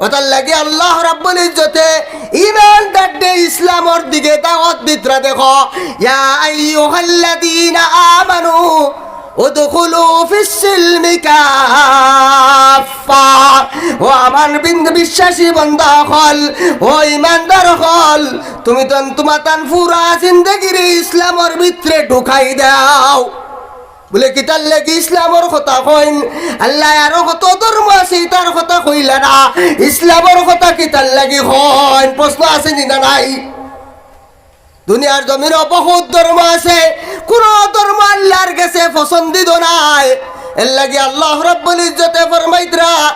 অতার লাগি আল্লাহ রাব্বুল ইজ্জতে ইমানদাররে ইসলামর দিকে দাওয়াত দিতরা দেখো, ইয়া আইয়ুহাল্লাযীনা আমানু উদখুলু ফিস সিলমি কাফফা। ও আমার বিন-, বিশ্বাসী বান্দা অকল, ও ইমানদার অকল, তুমি তন তুমাতান পুরা জিন্দেগিরে ইসলামর ভিতরে ঢুকাই দাও। বুলে, কিতার লাগি ইসলামর কথা কইন? আল্লায় আরো কত ধর্ম আছে, ইতার কথা কইলা না, ইসলামর কথা কিতার লাগি কইন? প্রশ্ন আছে নি না নাই? দুনিয়ার জমিনো বহুত ধর্ম আছে, কুনু ধর্ম আল্লার গেছে পছন্দিদা নায়। এরলাগি আল্লাহ রাব্বুল ইজ্জতে ফরমাইতরা,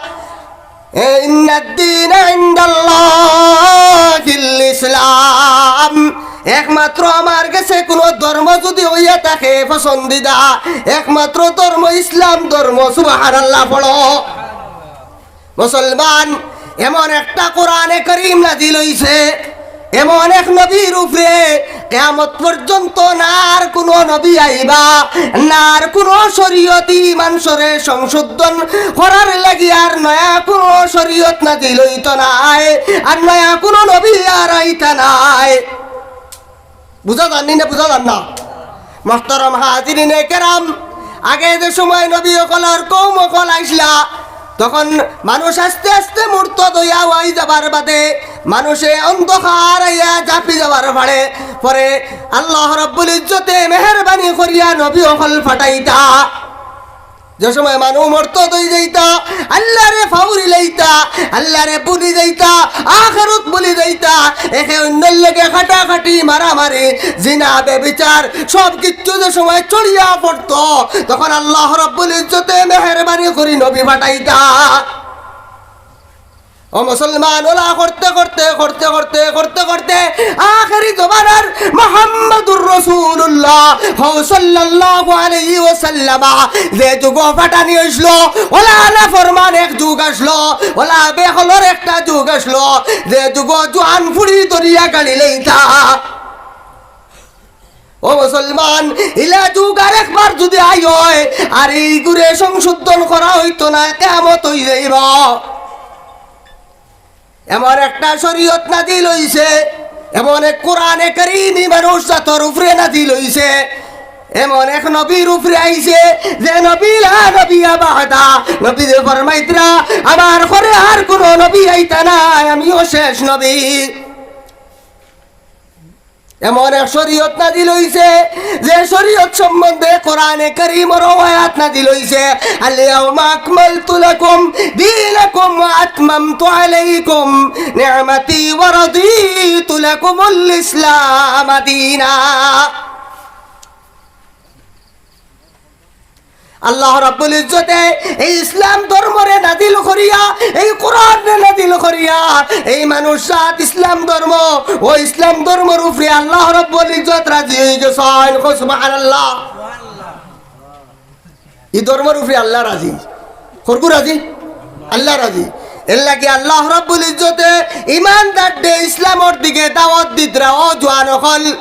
এ, ইন্নাদ দীনা ইনদাল্লাহিল ইসলাম। একমাত্র আমার গেছে কুনু ধর্ম যুদি অইয়া থাকে পছন্দিদা, একমাত্র ধর্ম ইসলাম ধর্ম। সুবহানাল্লাহ পড়ো। মুসলমান, এমন একটা কোরআনে করিম নাজিল অইছে, এমন এক নবীর উপরে কিয়ামত পর্যন্ত না আর কুনু নবী আইবা, না আর কুনু শরীয়ত ই মানষরে সংশোধন করার লাগি আর নয়া কুনু শরীয়ত নাজিল অইতো নায়, আর নয়া কুনু নবী আর আইতা নায়। বুঝা যার নি না, বুঝা যার না? মোহতরম হাজিরিনে কেরাম, আগে যে সময় নবী অকলর কওম অকল আইছলা, তখন মানুষ আস্তে আস্তে মুর্তদ অইয়া অই যাবার বাদে, মানুষে অন্ধকার অইয়া ঝাঁপি যাবার পরে, পরে আল্লাহ রাব্বুল ইজ্জতে মেহেরবানি করিয়া নবী অকল পাঠাইতা। যে সময় মানুষ মুর্তদ অই যাইতা, আল্লারে ফাউরি লাইতা, আল্লারে ভুলি যাইতা, আখেরাত ভুলি যাইতা, একে অইন্যর লগে কাটাকাটি, মারামারি, জিনা, ব্যভিচার, সব কিচ্ছু যে সময় ছড়িয়া পড়তো, তখন আল্লাহ রাব্বুল ইজ্জতে মেহেরবানি করি নবী পাঠাইতা। ও মুসলমান, অলা করতে করতে, করতে করতে, করতে করতে, আখেরি জমানার মুহাম্মাদুর রাসূলুল্লাহ, হউ সাল্লাল্লাহু আলাইহি ওয়াসাল্লাম, যে যুগো ফাটানি অইছলো, অলা নাফরমান এক যুগ আছলো, অলা বেহলর একটা যুগ আছলো, যে যুগো জোয়ান ফুড়ি ধরিয়া গাড়ি লইতা। ও মুসলমান, ইলা যুগ আরেকবার যুদি আয় অয়, আর ইগুরে সংশোধন করা অইতো না, কিয়ামত অই যাইবো। এমন একটা শরীয়ত নাজিল অইছে, এমন এক কোরআনে করিম ই মানুষ জাতর উপরে নাজিল অইছে, এমন এক নবীর উপরে আইছে, যে নবী লা নবিয়্যা বা'দা, নবীয়ে ফরমাইতরা, আমার পরে আর কুনু নবী আইতা নায়, আমিউ শেষ নবী। এমন এক শরীয়ত নাজিল অইছে, যে শরীয়ত সম্বন্ধে কোরআনে করিমর আয়াত নাজিল অইছে, "আল ইয়াউমা আকমালতু লাকুম দীনাকুম ওয়া আতমামতু আলাইকুম নি'মাতি ওয়া রাদিতু লাকুমুল ইসলামা দীনা।" আল্লাহ রাব্বুল ইজ্জতে এই ইসলাম ধর্মরে নাজিল করিয়া, এই কোরআনরে নাজিল করিয়া, এই মানুষ জাত ইসলাম ধর্ম, ও ইসলাম ধর্মর উপরে আল্লাহ রাব্বুল ইজ্জত রাজি অই গেছইন। কও সুবহানাল্লাহ। ই ধর্মর উপরে আল্লাহ রাজি। করগু রাজি? আল্লাহ রাজি। এরলাগি আল্লাহ রাব্বুল ইজ্জতে ইমানদাররে ইসলামর দিকে দাওয়াত দিতরা, ও জোয়ান অকল,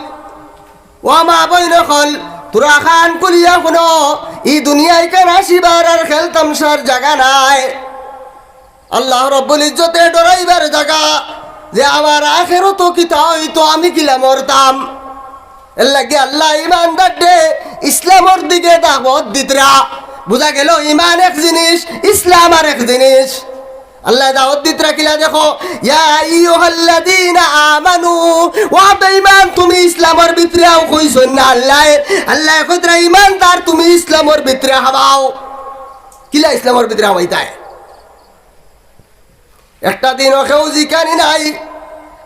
ও মা বইন অকল, তুরা কান খুলিয়া হুনো, ই দুনিয়া ইখান আসিবার আর খেল তামশার জাগা নায়। আল্লাহ রাব্বুল ইজ্জতে ডরাইবার জাগা, যে আমার আখেরাতো কিতা অইতো, আমি কিলা মরতাম। এরলাগি আল্লায় ইমানদাররে ইসলামর দিকে দাওয়াত দিতরা। বুঝা গেল, ইমান এক জিনিস, ইসলাম আরেক জিনিস। আল্লায় দাওয়াত দিতরা কিলা দেখো, "ইয়া আইয়ুহাল্লাযীনা আমানু", ও বেঈমান, তুমি ইসলামর ভিতরে আও কইছইন না আল্লায়। আল্লায় কইতরা, "ইমানদার, তুমি ইসলামর ভিতরে হাবাও।" কিলা ইসলামর ভিতরে হাবাইতায়? একটা দিনও কেউ জিকানি নাই,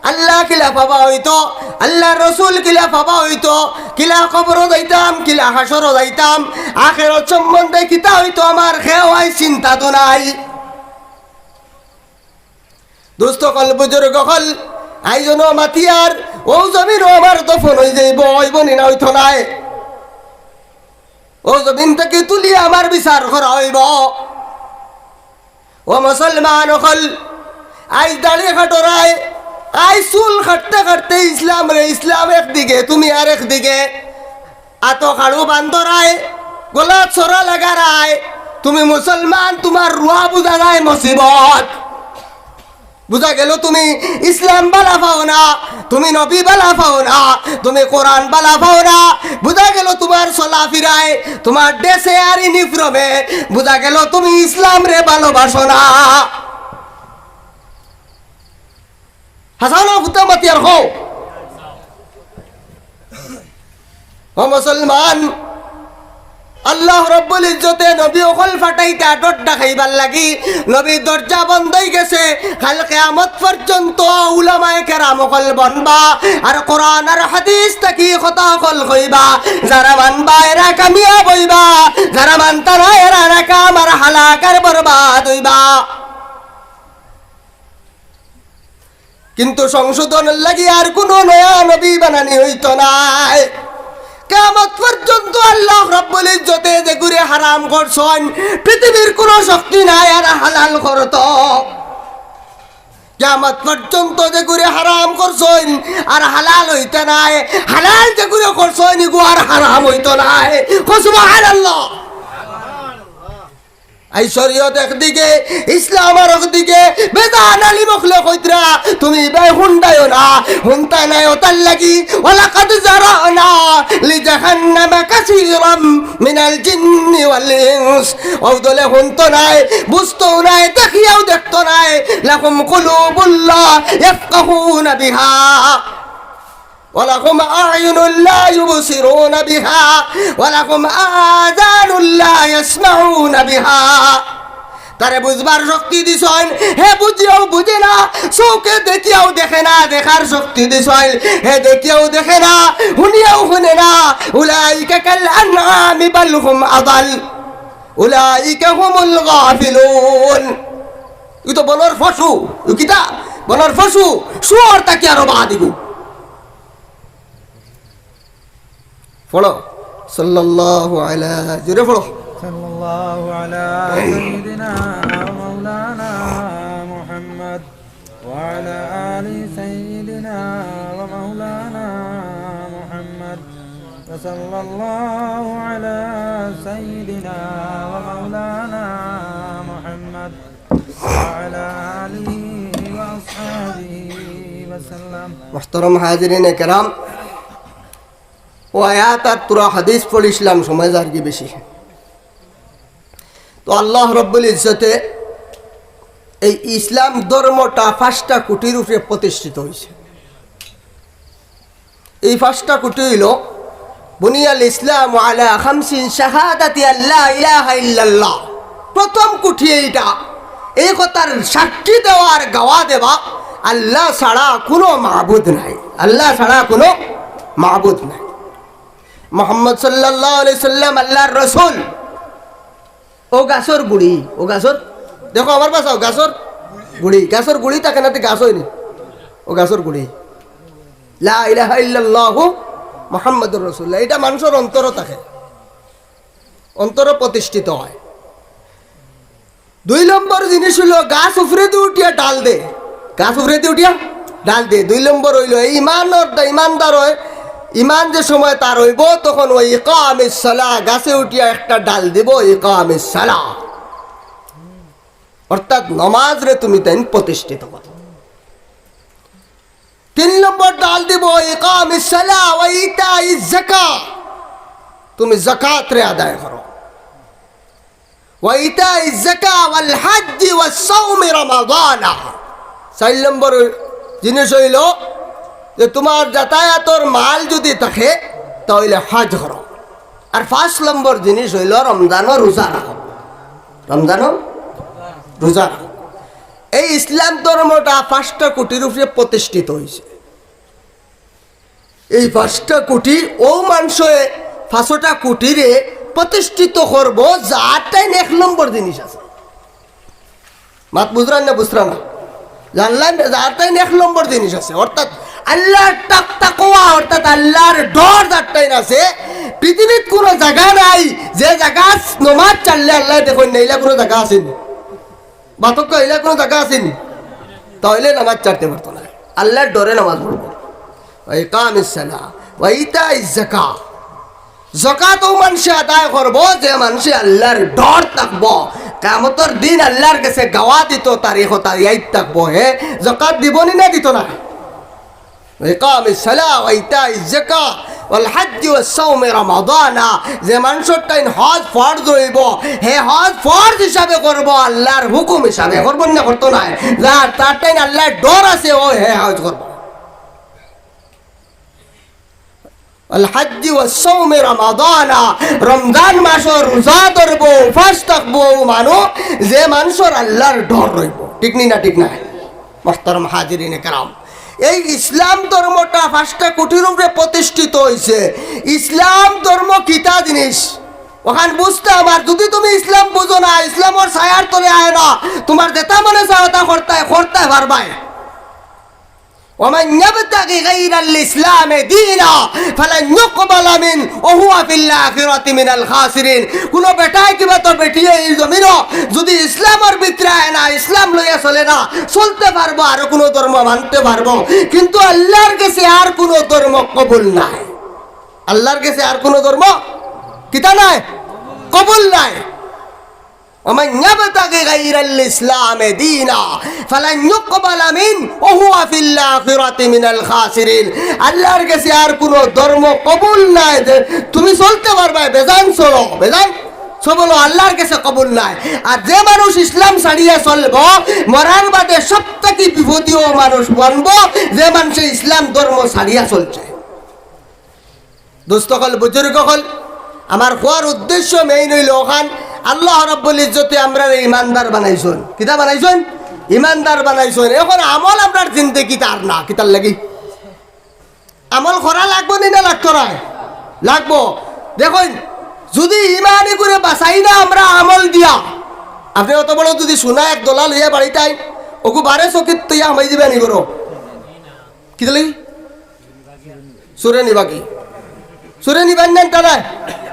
আল্লাহ কিলা পাবা অইতো, আল্লাহর রসুল কিলা পাবা অইতো, কিলা কবরো যাইতাম, কিলা হাশরো যাইতাম, আখেরাত সম্বন্ধে কিতা অইতো আমার কেউ আইজ চিন্তাত নাই। দোস্ত অকল, বুজুর্গ অকল, আইজ অনো মাতিয়ার, অউ জমিনো আমার দফন অই যাইবো, অইবো নি না অইতো নায়? অউ জমিন থাকি তুলিয়া আমার বিচার করা অইবো। ও মুসলমান অকল, আইজ দাড়ি কাটরায়, আইজ চুল কাটতে কাটতে ইসলামরে, ইসলাম একদিকে, তুমি আরেকদিকে। আতো খাড়ু বান্দরায়, গলাত ছড়া লাগারায়, তুমি মুসলমান, তুমার রুয়া বুঝা যায় মুসিবত। বুঝা গেল তুমি ইসলাম বালা পাও না, তুমি নবী বালা পাও না, তুমি কোরআন বালা পাও না। বুঝা গেল তুমার চলাফিরায়, তুমার ড্রেসে আর ইউনিফর্মে, বুঝা গেল তুমি ইসলামরে ভালোবাসো না। হাছা না ফুটা মাতিয়ার কও। ও মুসলমান, আল্লাহ রব্বুল ইজ্জতে নবী অকল পাঠাইতা ডর দেখাইবার লাগি। নবীর দরজা বন্ধ অইগেছে। কাল কিয়ামত পর্যন্ত উলামায়ে কেরাম অকল বনবা, আর কোরআন আর হাদিস থাকি কথা অকল কইবা। যারা মানবা এরা কামিয়াব অইবা, যারা মানতা না এরা নাকাম আর হালাক আর বরবাদ অইবা। কিন্তু সংশোধনর লাগি আর কুনু নয়া নবী বানানি অইতো নায়। কিয়ামত পর্যন্ত আল্লাহ রব্বুল ইজ্জতে যেগুরে হারাম করছইন, পৃথিবীর কুনু শক্তি নাই আর হালাল করতো। কিয়ামত পর্যন্ত যেগুরে হারাম করছইন আর হালাল অইতো নায়, হালাল যেগুরে করছইন ইগু আর হারাম অইতো নায়। কও সুবহানাল্লাহ। এই শরীয়ত একদিকে, ইসলাম আর একদিকে, বেজান আলিম অকলে কইতরা, তুমি ইবায় হুনতায় না, হুনতায় না, অতার লাগি, ওয়ালাকাদ জারানা লিজাহান্নামা কাসীরাম মিনাল জিন্নি ওয়াল ইনস। অউ দলে হুনতো নায়, বুঝতো নায়, দেখিয়াও দেখতো নায়। লাহুম কুলুবুন লা ইয়াফকাহুনা বিহা। ولهم أعين لا يبصرون بها ولهم آذان لا يسمعون بها। তারে বুঝবার শক্তি দিছইন, হে বুঝিয়াও বুঝে না, চউখে দেখিয়াও দেখে না, দেখার শক্তি দিছইন, হে দেখিয়াও দেখে না, হুনিয়াও হুনে না। أولئك كالأنعام بل هم أضل أولئك هم الغافلون। ই তো বনর পশু, ই কিতা? বনর পশু, শুয়োর থাকি আরো বাদ ইগু। পড়ো, সাল্লাল্লাহু আলা, জোরে পড়ো। صلى الله على سيدنا ومولانا محمد وعلى آل سيدنا ومولانا محمد وصلى الله على سيدنا ومولانا محمد وعلى آله وأصحابه وسلم। মুহতারাম হাজিরিনে কেরাম, অউ আয়াত আর থুড়া হাদিস পড়ছিলাম, সময় যারগি বেশি। তো আল্লাহ রব্বুল ইজ্জতে এই ইসলাম ধর্মটা পাঁচটা খুঁটির উপরে প্রতিষ্ঠিত অইছে। এই পাঁচটা খুঁটি অইলো, বুনিয়াল ইসলামু আলা খামসিন শাহাদাতি আল্লা ইলাহা ইল্লাল্লাহ। প্রথম খুঁটি এইটা, এই কথার সাক্ষী দেওয়া আর গাওয়া দেওয়া, আল্লাহ ছাড়া কুনু মাবুদ নাই, আল্লাহ ছাড়া কুনু মাবুদ নাই। মুহাম্মদ সাল্লাল্লাহু আলাইহি সাল্লাম আল্লাহর রসুল। অউ গাছর গুড়ি, অউ গাছর, দেখো আমার বাসাও, গাছর গুড়ি, গাছর গুড়ি থাকে না, তে গাছ অয়নি। অউ গাছর গুড়ি। লা ইলাহা ইল্লাল্লাহু মুহাম্মাদুর রাসূলুল্লাহ, ইটা মানষর অন্তরো থাকে, অন্তরো প্রতিষ্ঠিত অয়। দুই নম্বর জিনিস অইলো, গাছ উপরেদি উঠিয়া ডাল দে, গাছ উপরেদি উঠিয়া ডাল দে। দুই নম্বর অইলো, এই ইমানর, ইমানদার অয়, ইমান যে সময় তার অইবো, তখন ওয়া ইকামিস সালাহ, গাছে উঠিয়া একটা ডাল দিবো, ইকামিস সালাহ, অর্থাৎ নমাজরে তুমি তাইন প্রতিষ্ঠিত করো। তিন নম্বর ডাল দিবো, ইকামিস সালাহ ওয়া ইতাইজ যাকাহ, তুমি যাকাতরে আদায় করো। ওয়া ইতাইজ যাকাহ ওয়াল হজ্জি ওয়াস সাওমি রমাদানা। চাইর নম্বর জিনিস অইলো যে তুমার যাতায়াতর মাল যুদি থাকে, তা অইলে হজ করো। আর পাঁচ নম্বর জিনিস অইলো রমজানো রোজা রাখো, রমজানো রোজা রাখো। এই ইসলাম ধর্মটা পাঁচটা খুঁটির উপরে প্রতিষ্ঠিত অইছে। এই পাঁচটা খুঁটি, অউ মানষে পাঁচটা খুঁটিরে প্রতিষ্ঠিত করবো, যার তাইন এক নম্বর জিনিস আছে। মাত বুঝরান না, বুঝরা না? জানলাম, যার তাইন এক নম্বর জিনিস আছে, অর্থাৎ আল্লাহর তাক-, তাকওয়া, অর্থাৎ আল্লাহর ডর যার তাইন আছে, পৃথিবীত কুনু জাগা নাই যে জাগাত নমাজ ছাড়লে আল্লায় দেখইন না, ইলা কুনু জাগা আছে নি? বাতক কইলা কুনু জাগা আছে নি? তা অইলে নামাজ ছাড়তে পারতো না। আল্লাহর ডরে নামাজ পড়বো। ওয়া ইকামিস সালাহ, ওয়া ইতাইজ যাকাহ। যাকাত অউ মানষে আদায় করবো, যে মানষে আল্লাহর ডর থাকবো, কিয়ামতর দিন আল্লার গেছে গাওয়া দিতো, তারিখ অতা ইয়াদ থাকবো। হে জাকাত দিবো নি না দিতো না? ইকামিস সালাহ ওয়া ইতাইজ যাকাহ ওয়াল হজ্জি ওয়া সাওমি রমাদানা। যে মানষর টাইন হজ ফরজ অইবো, হে হজ ফরজ হিসাবে করবো, আল্লার হুকুম হিসাবে করবো না, করতো নায়। যার, তার টাইন আল্লার ডর আছে, ও হে হজ করবো। আল হাজ্জি ওয়া সাওমি রমাদানা, রমজান মাসো রোজা ধরবো, উপাস থাকবো মানুষ, যে মানষর আল্লার ডর রইবো। ঠিক নি না? ঠিক না? মোহতারাম হাজিরিনে কেরাম, এই ইসলাম ধর্মটা পাঁচটা খুঁটির উপরে প্রতিষ্ঠিত অইছে। ইসলাম ধর্ম কিতা জিনিস, অখান বুঝতাম। আর যুদি তুমি ইসলাম বুঝো না, ইসলামর ছায়ার তলে আয় না, তুমার যেটা মনে চায় ওটা করতায়, করতায় পারবায়। ومن يبتغ غير الإسلام دينا فلن يقبل منه وهو في الآخرة من الخاسرين। কুনু বেটায় কিবা তো বেটিয়ে ই জমিনো যুদি ইসলামর ভিতরে আয় না, ইসলাম লইয়া চলে না, চলতে পারবো, আরো কুনু ধর্ম মানতে পারবো, কিন্তু আল্লার গেছে আর কুনু ধর্ম কবুল নায়। আল্লার গেছে আর কুনু ধর্ম কিতা নায়? কবুল নায়। ومن يبتغ غير الإسلام دينا فلن يقبل منه وهو في الآخرة من الخاسرين। আল্লার গেছে আর কুনু ধর্ম কবুল নায়। যে তুমি চলতে পারবায়, বেজান চলো, বেজান চলো, আল্লার গেছে কবুল নায়। আর যে মানুষ ইসলাম ছাড়িয়া চলবো, মরার বাদে সব থাকি বিপদীয় মানুষ বনবো, যে মানষে ইসলাম ধর্ম ছাড়িয়া চলছে। দোস্ত অকল, বুজুর্গ অকল, আমার কওয়ার উদ্দেশ্য main অইলো অখান, আল্লাহ রাব্বুল ইজ্জতে আমরারে ইমানদার বানাইছইন। কিতা বানাইছইন? ইমানদার বানাইছইন। এখন আমল আমরার জিন্দেগিত আর না, কিতার লাগি? আমল করা লাগবো নি না লাগতো নায়? লাগবো। দেখইন, যুদি ইমানি করে বাঁচাই না আমরা আমল দিয়া, আপনে অত বড় যুদি সোনা এক দলা লইয়া বাড়িত আইন, অগু বারে চকিত তইয়া হামাই দিবা নি করো? কিতার লাগি? চুরে নিবা কি? চুরে নিবা না, তা নায়?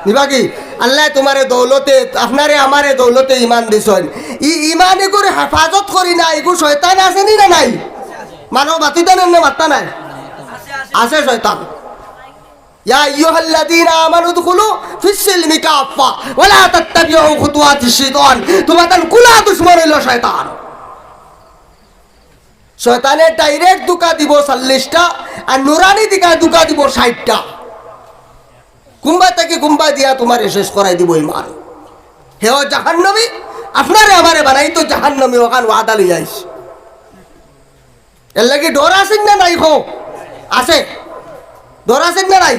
নিবা কি? আল্লায় তুমারে দৌলতে, আপনারে আমারে দৌলতে ইমান দিছইন। ই ইমানে করে হেফাজত করি না, ইগু শয়তান আছে নি না নাই? মানষে মাতিতা নায় না মাততা নায়? আছে শয়তান। يا أيها الذين آمنوا ادخلوا في السلم كافة ولا تتبعوا خطوات الشيطان। তুমার তান কুলা দুশমন অইলো শয়তান। শয়তানে direct ধুকা দিবো চল্লিশটা, আর নুরানি দিকা ধুকা দিবো ষাইটটা। কুম্বা থাকি কুম্বা দিয়া তুমারে শেষ করাই দিবো ইমান। হেও জাহান্নামী, আপনারে আমারে বানাইতো জাহান্নামী, অখান ওয়াদা লইয়া আইছে। এর লাগি ডর আছে না নাই কও? আছে। ডর আছে না নাই?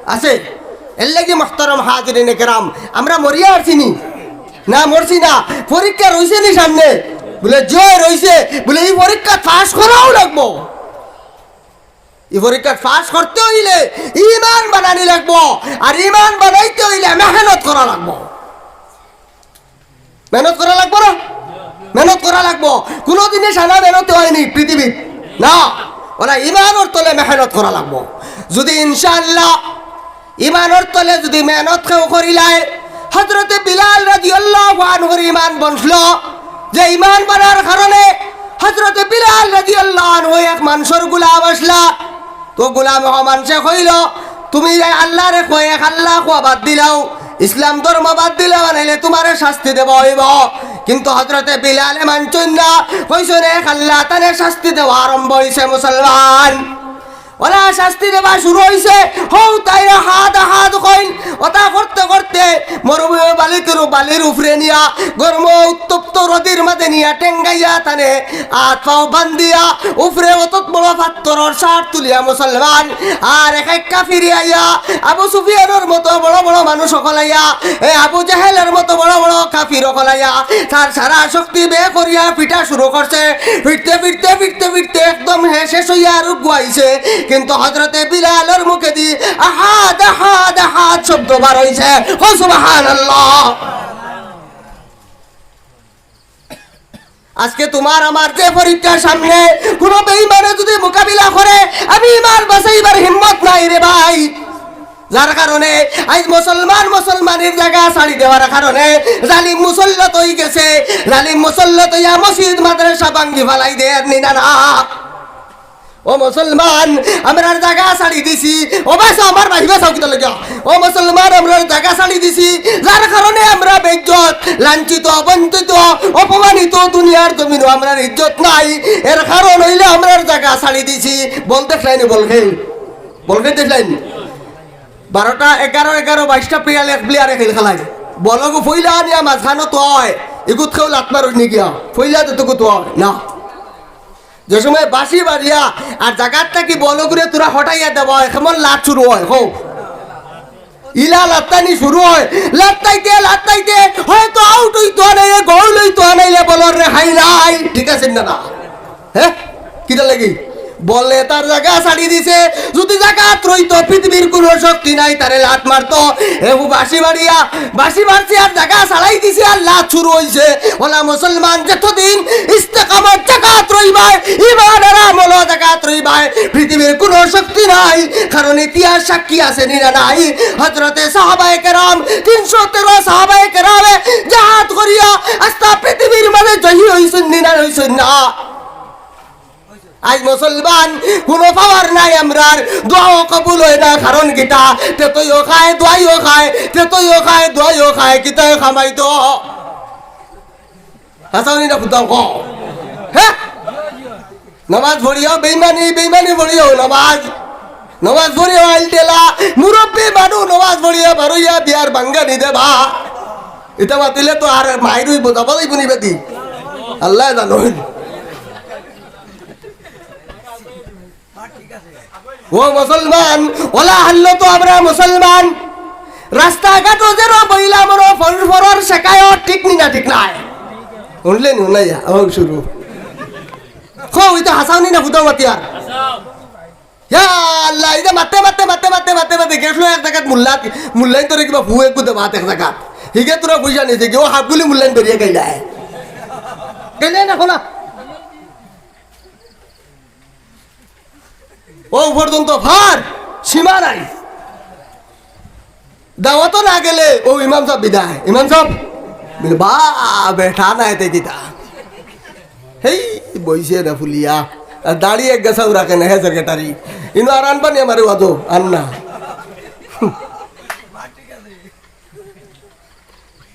আছে। এর লাগি মোহতারাম হাজিরিনে কেরাম, আমরা মরিয়া আরছি নি? না, মরছি না। পরীক্ষা রইছে নি সামনে? বুলে, জি অয় রইছে। বুলে, ই পরীক্ষা পাস করাউ লাগবো। ই পরীক্ষা পাস করতে অইলে ইমান বানানি লাগবো, আর ইমান বানাইতে অইলে মেহনত করা লাগবো। মেহনত করা লাগবো না? মেহনত করা লাগবো। কুনু জিনিস আনা মেহনতে অয়নি পৃথিবীত, না। অলা ইমানর তলে মেহনত করা লাগবো। যুদি ইনশাআল্লাহ ইমানর তলে যুদি মেহনত কেউ করিলায়, হযরতে বিলাল রাদিয়াল্লাহু আনহুর ইমান বনছলো, যে ইমান বানার কারণে হযরতে বিলাল রাদিয়াল্লাহু আনহু এক মানষর গুলাম আছলা। তো গুলাম অ মানষে কইলো, "তুমি রে আল্লারে কয়, এক আল্লা কওয়া বাদ দিলাও, ইসলাম ধর্ম বাদ দিলাও, নাইলে তুমারে শাস্তি দেওয়া অইবো।" কিন্তু হযরতে বিলালে মানছইন না, কইছইন, "এক আল্লা, তানে শাস্তি দেওয়া আরম্ভ অইছে মুসলমান।" অলা শাস্তি দেওয়া শুরু অইছে, হউ তাইন আহাদ আহাদ কইন, অতা করতে করতে মরুভূমি বালির উফরে নিয়া গরম উত্তপ্ত রদির মাঝে নিয়া টেঙ্গাইয়া তানে আত পাও বান্ধিয়া উফরে অতত বড় পাত্থরর সার তুলিয়া মুসলমান আর এক এক কাফিরে আইয়া আবু সুফিয়ানর মতো বড় বড় মানুষ অকল আইয়া, এ আবু জাহেলর মতো বড় বড় কাফির অকল আইয়া, তার সারা শক্তি ব্যয় করিয়া পিটা শুরু করছে। পিটতে পিটতে পিটতে পিটতে একদম হে শেষ অইয়া আর উগুয়াইছে, কিন্তু হযরতে বিলালর মুখেদি আহাদ আহাদ আহাদ শব্দ বার অইছে। ও সুবহানাল্লাহ। আজকে তুমার আমার যে পরীক্ষার সামনে কুনু বেঈমানে যুদি মোকাবিলা করে, আমি ইমান বাঁচাইবার হিম্মত নাই রে ভাই। যার কারণে আইজ মুসলমান মুসলমানর জাগা ছাড়ি দেওয়ার কারণে জালিম মুসল্লত অইগেছে। জালিম মুসল্লত অইয়া মসজিদ মাদ্রাসা ভাঙ্গি ফালাই দেয় নি না, না। ও মুসলমান, আমরার জাগা ছাড়ি দিছি। ও বাঁচাও, আমার ভাই বাঁচাও, কিতা লাগিয়া? ও মুসলমান, আমরার জাগা ছাড়ি দিছি, যার কারণে আমরা বেইজ্জত, লাঞ্ছিত, বঞ্চিত, অপমানিত, দুনিয়ার জমিনো আমরার ইজ্জত নাই। এর কারণ অইলে আমরার জাগা ছাড়ি দিছি। বল দেখলাইনি, বল খেল, বল খেল দেখলাইনি। বারোটা, এগারো, এগারো, বাইশটা player এক playerএ খেল খেলায়। বলগু ফইলা আনিয়া মাঝখানো তো অয়, ইগুত কেউ লাত মারইনি গিয়া, ফইলা তো তোকে তো অয় না। যে সময় বাঁশি বাড়িয়া আর জাগাত থাকি বলগুরে তোরা হটাইয়া দেওয়া অয়, কেমন লাত শুরু অয়, কও। ইলা লাত্তানি শুরু অয়, লাত্তাইতে, লাত্তাইতে হয়তো out অইতো নায়, goal অইতো নায়, বলর রেহাই নাই, ঠিক আছে না, না? হে? কিতা লাগি? বলে তার জাগা ছাড়ি দিছে। যুদি জাগাত রইতো, পৃথিবীর কুনু শক্তি নাই তারে লাত মারতো। এগু বাঁশি বাড়িয়া, বাঁশি বাড়ছে আর জাগা ছাড়াই দিছে আর লাত শুরু অইছে। ওলা মুসলমান, যতদিন ইস্তেকামত জাগাত রইবায়, ইমান আর আমলো জাগাত রইবায়, পৃথিবীর কুনু শক্তি নাই। কারণ ইতিহাস সাক্ষী আছে নি না নাই? হযরতে সাহাবায়ে কেরাম, তিনশো তেরো সাহাবায়ে কেরামে জেহাদ করিয়া আস্তা পৃথিবীর মাঝে জয়ী অইছইন নি না অইছইন না? আইজ মুসলমান, কুনু power নাই আমরার, দোয়াও কবুল অয় না, কারণ কিতা? তেতইও খায়, দোয়াইও খায়, তেতইও খায়, দোয়াইও খায়, কিতায় কামাইতো? হাছাউনি না ফুতাও কও। হে? নামাজ পড়িয়াও বেইমানি, বেইমানি পড়িয়াও নামাজ। নামাজ পড়িয়াও আইল ঠেলা, মুরব্বি মানু নামাজ পড়িয়া বারইয়া বিয়ার বাঙ্গানি দেবা। ইতা মাতিলে তো আর মাইর অইবো, যাবা যাইবো নি বাদি? আল্লায় জানইন। ও মুসলমান, ওলা হাল্লো তো আমরা মুসলমান। রাস্তাঘাটো যেরো বইলা মরো ফর-, ফরর শেখায়, ঠিক নি না, ঠিক নায়? হুনলে নি, হুনাইয়া, ও শুরু। কও, ইতা হাছাউনি না ফুতাও মাতিয়ার? ইয়া আল্লাহ, ইতা মাতে, মাতে, মাতে, মাতে, মাতে, মাতে, গেছলো এক জাগাত মুল্লা, মুল্লাইন ধরে কিবা ফু একগু দেবাত এক জাগাত। হিগে তোরা বুঝা নিছে, কেউ হাফগুলি মুল্লাইন ধরিয়া গাইলায়। গাইলায় না, খোলা। ও পর্যন্ত ফার, সীমা নাই। দাওয়াতো না গেলে ও ইমাম সাব বিদায়। ইমাম সাব বিদায়। বা, বেটা নাই তে কিতা? হেই, বইছে না ফুলিয়া। আর দাড়ি এক গাছাও রাখে না, হে সেক্রেটারি। ইনো আর আনবা নি আমারে ওয়াজো? আন না।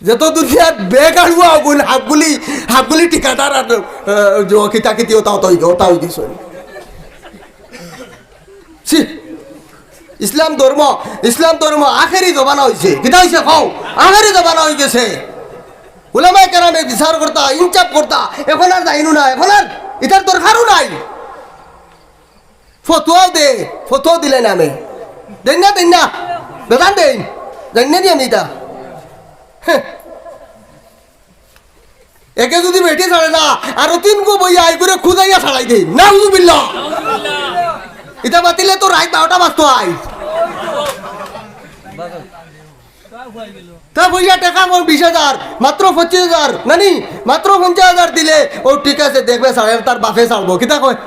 যত দুনিয়ার বেগাড়ুয়া অগুন হাফগুলি, হাফগুলি ঠিকাদার আর, আহ, যে কিতা কিতি ওটা, ওটা অই গেছে, ওটা অই গেছে। ছি, ইসলাম ধর্ম, ইসলাম ধর্ম আখেরি জমানা অইছে। কিতা অইছে কও? আখেরি জমানা অই গেছে। উলামায়ে কেরামে বিচার করতা, ইনসাফ করতা, এখন আর যাইনু না, এখন আর ইতার দরকারও নাই। ফতুয়াও দে, ফতুয়াও দিলে না আমি। দেইন না, দেইন না। বেদান দেইন। জানি না নি আমি ইতা। হ্যাঁ। একে যুদি বেটি ছাড়ে না, আরো তিনগু বইয়া আই করে খুদাইয়া ছাড়াই দেইন। নাউজুবিল্লাহ। ইতা মাতিলে তো রাইত বারোটা বাজতো আই। তা বইয়া টেকা মোর বিশ হাজার, মাত্র পঁচিশ হাজার, নানি, মাত্র পঞ্চাশ হাজার দিলে, ও ঠিক আছে, দেখবে ছাড়ে, তার বাপে ছাড়বো। কিতা কয়?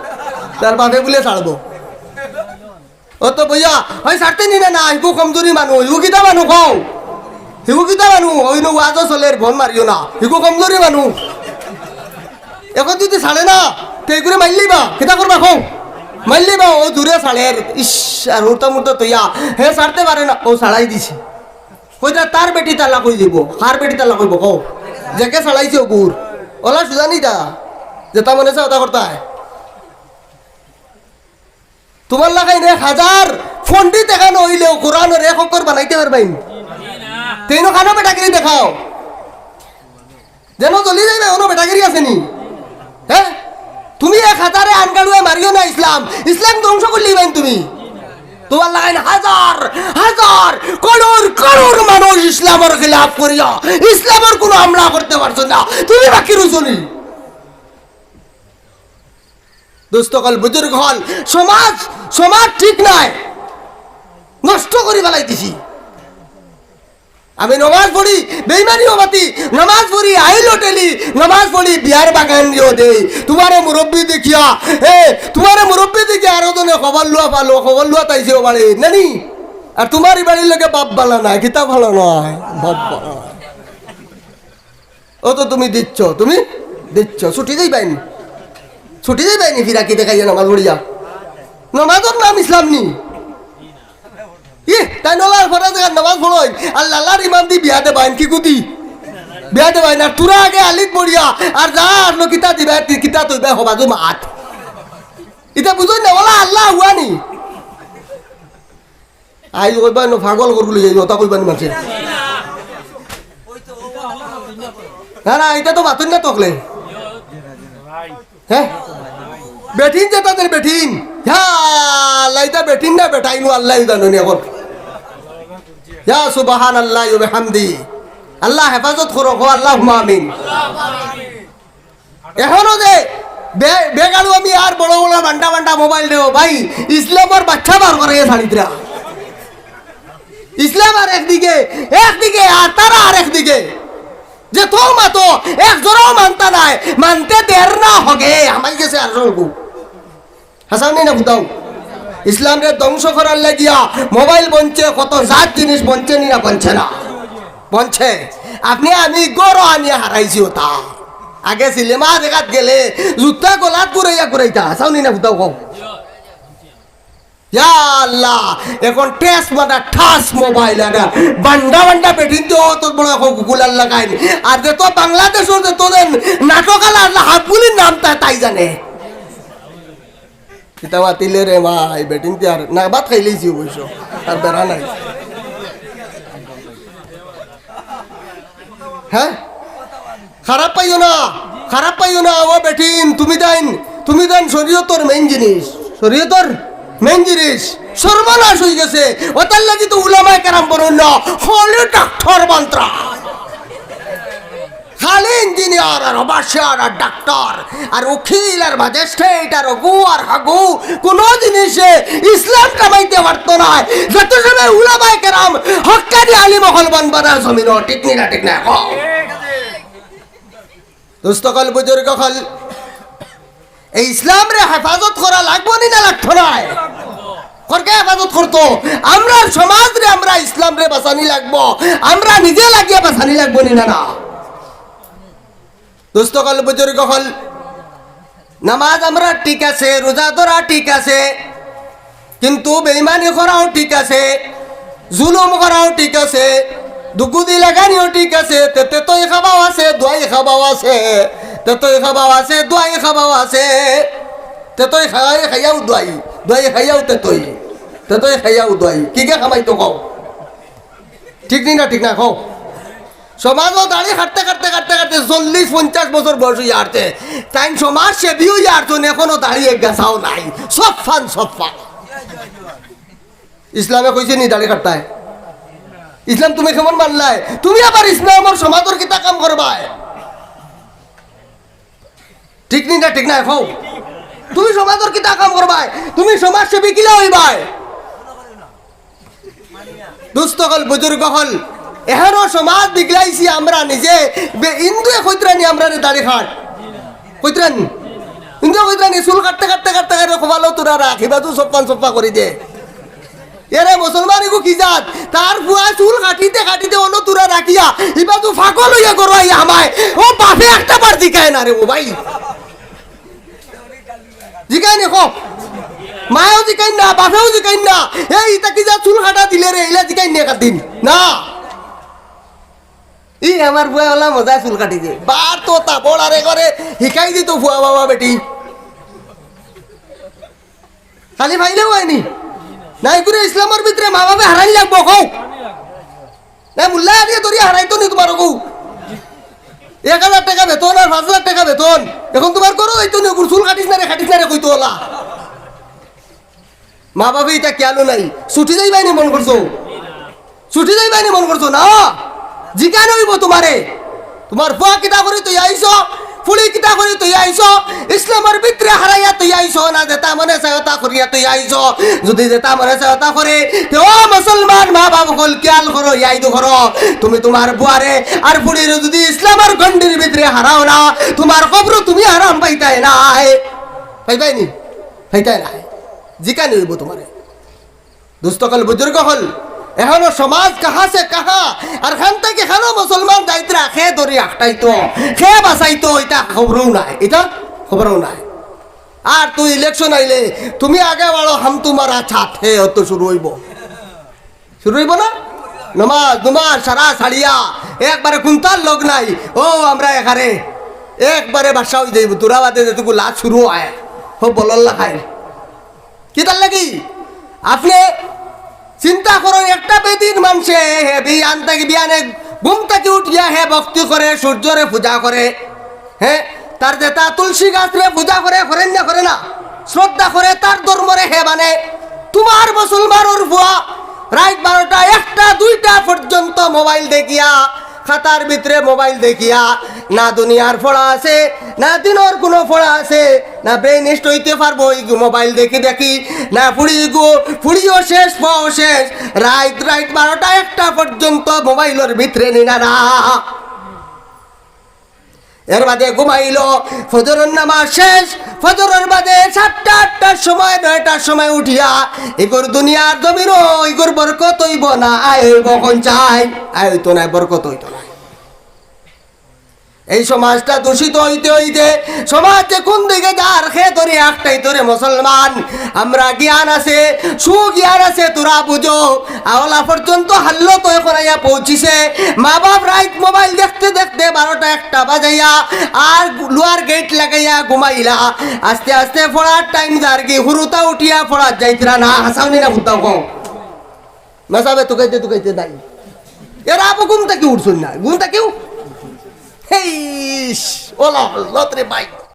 তার বাপে বুলে ছাড়বো। ও তো বইয়া, হয় ছাড়তে নি না, না, হিগু কমজোরি মানু, হিগু কিতা মানু কও? হিগু কিতা মানু? ওই নো ওয়াজও চলের, ফোন মারিও না। হিগু কমজোরি মানু। এখন যুদি ছাড়ে না, তে করে মাইল্লিবা, কিতা করবা কও? মাইল্লিবা, ও দূরে ছাড়ের, ইস, আর হুরতা মুরতা তইয়া, হে ছাড়তে পারে না, ও ছাড়াই দিছে। কইতা তার বেটি তালাক অই যাইবো, কার বেটি তালাক অইবো কও? যেকে ছাড়াইছে অগুর। ওলা সুজানি দা, যেতা মনে চায় ওতা করতায়। তুমার লাখান এক হাজার পণ্ডিত এখানো অইলেও কোরআনর এক অক্ষর বানাইতে পারবাইন? তে ইনো কানো বেটাগিরি দেখাও। যেন জ্বলি যাইবা, অনো বেটাগিরি আছে নি? হ্যাঁ? তুমি এক হাজারে আনগাড়ুয়া মারিও না ইসলাম। ইসলাম ধ্বংস করিলিবাইন তুমি। তুমার লাখান হাজার, হাজার, করোড়, করোড় মানুষ ইসলামর খিলাফ করিয়া ইসলামর কুনু হামলা করতে পারছো না। তুমি বাকি রইছো নি? দোস্ত অকল, বুজুর্গ অকল, সমাজ, সমাজ ঠিক নায়, নষ্ট করি ফালাই দিছি। আমি নমাজ পড়ি, বেইমানিও মাতি, নমাজ পড়ি, আইলো ঠেলি, নমাজ পড়ি, বিয়ার বাগান দিও দেই। তুমারে মুরব্বি দেখিয়া, এ, তুমারে মুরব্বি দেখিয়া আরো জনে খবর লওয়া পালো, খবর লওয়া তাইছে ও বাড়ি, নানি? আর তুমার ই বাড়ির লগে বাপ বালা নায়, কিতা বালা নায়, বাপ বালা নায়। ও তো তুমি দিচ্ছ, তুমি দিচ্ছ। ছুটি দেই বাইনি, ছুটি দেই বাইনি, ফিরাকি দেখাইয়া নামাজ পড়িয়া। নমাজর নাম ইসলাম নি? ইহ, তাইন অলার ফরজ জাগাত নমাজ পড়ইন, আর লালার ইমাম দি বিয়া দেবাইন, কি কুদি? বিয়া দেবাইন, আর তুরা আগে আলিত বড়িয়া, আর যা আসলো কিতা দিবা, তি-, কিতা তৈবা হবা জু মাত। ইতা বুঝইন না, অলা আল্লাহ হুয়া নি? আইজ কইবা না, পাগল করবো লইয়া, অতা কইবা নি মানষে? না, না, ইতা তো মাতইন না তকলে। হ্যাঁ? বেটিন যেতা দের বেটিন। ইয়া আল্লাহ, ইতা বেটিন না বেটাইন, আল্লাহ জানইন অখন। ইয়া সুবহানাল্লাহি ওয়া বিহামদি। আল্লাহ হেফাজত করো, কও আল্লাহুম্মা আমিন। অখনো যে বে-, বেগাড়ু আমি আর বড় বড় বান্ডা বান্ডা মোবাইল দেও ভাই, ইসলামর বাচ্চা বার করে ছাড়িতরা। ইসলাম আর একদিকে, একদিকে আর তারা আর একদিকে। যে তো মাতো, এক জোড়াও মানতা নায়, মানতে দের না হগে, হামাই গেছে আর সঙ্গু। হাসাও নি না ফুটাও? ইসলামরে ধ্বংস করার লাগিয়া মোবাইল বনছে, কত জাত জিনিস বনছে নি না বনছে না? বনছে। আপনে আমি গরো আনিয়া হারাইছি অতা। আগে সিনেমা দেখাত গেলে জুতা গলাত ঘুরাইয়া ঘুরাইতা। হাসাও নি না ফুটাও কও? ইয়া আল্লাহ, অখন টেস মারা ঠাস মোবাইল আর বান্ডা বান্ডা বেটিন তো অত বড় অখন গুলার লাগাইন। আর যে তো বাংলাদেশর যে তোদের নাটক আলা আল্লাহ হাবুলির নাম তা তাই জানে। কিতা মাতিলে রে ভাই, বেটিন তে আর না ভাত খাইলেইছি অবশ্য, আর বেড়া নাই। হ্যাঁ? খারাপ পাইও না, খারাপ পাইও না, ও বেটিন, তুমি তাইন, তুমি তাইন শরীয়তর মেইন জিনিস, শরীয়তর মেইন জিনিস, সর্বনাশ অই গেছে। অতার লাগি তো উলামায়ে কেরাম বলইন না, খালি ডাক্তার বান্ত্রা, খালি ইঞ্জিনিয়ার আর অফিসার আর ডাক্তার আর উকিল আর ম্যাজিস্ট্রেট আর অগু আর হাগু, কুনু জিনিসে ইসলাম কামাইতে পারতো নায়। যত সময় উলামায়ে কেরাম হক্কানি আলিম অকল বনবা না জমিনো, ঠিক নি না, ঠিক না? কও। দোস্ত অকল, বুজুর্গ অকল, এই ইসলামরে হেফাজত করা লাগবো নি না লাগতো নায়? করকে হেফাজত করতো? আমরার সমাজরে, আমরা ইসলামরে বাঁচানি লাগবো, আমরা নিজে লাগিয়া বাঁচানি লাগবো নি না, না? দোস্ত অকল, বুজুর্গ অকল, নামাজ আমরা ঠিক আছে, রোজা ধরা ঠিক আছে, কিন্তু বেইমানি করাও ঠিক আছে, জুলুম করাও ঠিক আছে, দুকুদি লাগানিও ঠিক আছে, তে তেতই খাবাও আছে, দোয়াই খাবাও আছে, তেতই খাবাও আছে, দোয়াই খাবাও আছে, তেতই খাই খাইয়াও দোয়াই, দোয়াই খাইয়াও তেতই, তেতই খাইয়াও দোয়াই, কিগে কামাইতো কও? ঠিক নি না, ঠিক না? কও। সমাজও দাড়ি কাটতে কাটতে কাটতে কাটতে চল্লিশ পঞ্চাশ বছর বয়স অইয়া আরতে, তাইন সমাজ সেবী অইয়া আরতে, অখনো দাড়ি এক গাছাও নাই, সফান সফা। ইসলামে কইছে নি দাড়ি কাটতায়? ইসলাম তুমি কেমন মানলায়? তুমি আবার ইসলামর সমাজর কিতা কাম করবায়? ঠিক নি না, ঠিক না? কও। তুমি সমাজর কিতা কাম করবায়? তুমি সমাজ সেবী কিলা অইবায়? দোস্ত অকল, বুজুর্গ অকল, এখনো সমাজ বিগড়াইছি আমরা নিজে। বে-, হিন্দুয়ে কইতরা নি আমরারে দাড়ি কাট, কইতরা নি? হিন্দুয়ে কইতরা নি চুল কাটতে কাটতে কাটতে কাটতে কপালো তুরা রাখ, ইবাজু সফান সফা করি দে। এরে মুসলমান, ইগু কি জাত? তার পুয়া চুল কাটিতে কাটিতে অনো তুরা রাখিয়া ইবাজু পাগল অইয়া গরো আইয়া হামায়। ও বাপে একটা বার জিকায় না রে ও ভাই। জিকাইন নি কও। মায়ও জিকাইন না, বাপেও জিকাইন না। এই ইতা কি জাত চুল কাটা দিলে রে, ইলা জিকাইন নি একদিন। না। ই আমার পুয়া অলা মজা চুল কাটি দে। বার তো তা বড় আরে করে হিকাই দিতো পুয়া বাবা বেটি। খালি পাইলেও অয়নি। না, ইগুরে ইসলামর ভিতরে মা বাপে হারানি লাগবো, কও। না, মুল্লা আনিয়া ধরিয়া হারাইতো নি তুমার অগু। এক হাজার টেকা বেতন আর পাঁচ হাজার টেকা বেতন। অখন তুমার গরো অইতো নি, অগুর চুল কাটিস না রে, কাটিস না রে, কইতো অলা। মা বাপে ইতা খেয়ালও নাই। ছুটি যাইবায় নি মন করছো? ছুটি যাইবায় নি মন করছো? না, জিকান অইবো তুমারে। তুমার পুয়া কিতা করি থইয়া আইছো, ফুড়ি কিতা করি থইয়া আইছো, ইসলামর ভিতরে হারাইয়া থইয়া আইছো না, যেতা মনে চায় অতা করিয়া থইয়া আইছো। যুদি যেতা মনে চায় অতা করে, তে ও মুসলমান মা বাপ অকল খেয়াল করো, ইয়াদ করো, তুমি তুমার পুয়ারে আর ফুড়িরে যুদি ইসলামর গণ্ডির ভিতরে হারাও না, তুমার কবরো তুমি আরাম পাইতায় নায়। পাইবায় নি? পাইতায় নায়। জিকান অইবো তুমারে। দোস্ত অকল, বুজুর্গ অকল, এখনো সমাজ কাহা সে কাহা, আর খান থাকি খানো মুসলমান যাইতরা, কে ধরি আটকাইতো, কে বাঁচাইতো, ইতা খবরও নাই, ইতা খবরও নাই। আর তুই ইলেকশন আইলে, "তুমি আগে বাড়ো, হাম তুমারা ছাত হে", অত শুরু অইবো। শুরু অইবো না? নমাজ, নমাজ সারা ছাড়িয়া, একবারে কুন্তার লগ নাই। ও, আমরা এখানে একবারে বাদশা অই যাইবো। তোরা বাদে যেটুকু লাজ শুরু অয়, হো বলল্লা খাই। কিতার লাগি? আপনে চিন্তা করইন, একটা বেদিন মানষে হে বিয়ান থাকি, বিয়ানে ঘুম থাকি উঠিয়া হে ভক্তি করে, সূর্যরে পূজা করে, হে, তার যেতা তুলসী গাছরে পূজা করে, করেন না, করে না, শ্রদ্ধা করে, তার ধর্মরে হে মানে, তুমার মুসলমানর ফুয়া রাইত বারোটা, একটা, দুইটা পর্যন্ত মোবাইল দেখিয়া, খাতার ভিতরে মোবাইল দেখিয়া, না দুনিয়ার পড়া আছে, না দিনর কুনু পড়া আছে, না ব্রেইন স্ট্রোক অইতে পারবো এই মোবাইল দেখি দেখি, না ফুড়ি গো, ফুড়িও শেষ, ফুয়াও শেষ, রাইত, রাইত বারোটা, একটা পর্যন্ত মোবাইলর ভিতরে নিনা না। এর বাদে ঘুমাইলো, ফজরর নামাজ শেষ, ফজরর বাদে সাতটা, আটটার সময়, নয়টার সময় উঠিয়া, ইগুর দুনিয়ার জমিনো, ইগুর বরকত অইবো না, আয় অইবো কোন চাই? আয় অইতো নায়, বরকত অইতো নায়। এই সমাজটা দূষিত অইতে অইতে সমাজ যে কুন দিকে যার, হে ধরি একটাই ধরে মুসলমান। আমরা জ্ঞান আছে, সুজ্ঞান আছে, তোরা বুঝো। আওলা পর্যন্ত হাল্লত অখন আইয়া পৌঁছিছে। মা বাপ রাইত মোবাইল দেখতে দেখতে বারোটা একটা বাজাইয়া আর লোয়ার গেট লাগাইয়া ঘুমাইলা। আস্তে আস্তে পড়ার টাইম যারগি, হুরুতা উঠিয়া পড়াত যাইতরা না, হাছাউনি না হুদ্দাও কও। মেসাবে তুকাইতে তুকাইতে নাই। এরা আবু ঘুম থাকি উঠছইন না, ঘুম থাকিও। হেইস, ওলা হজরত রে ভাই।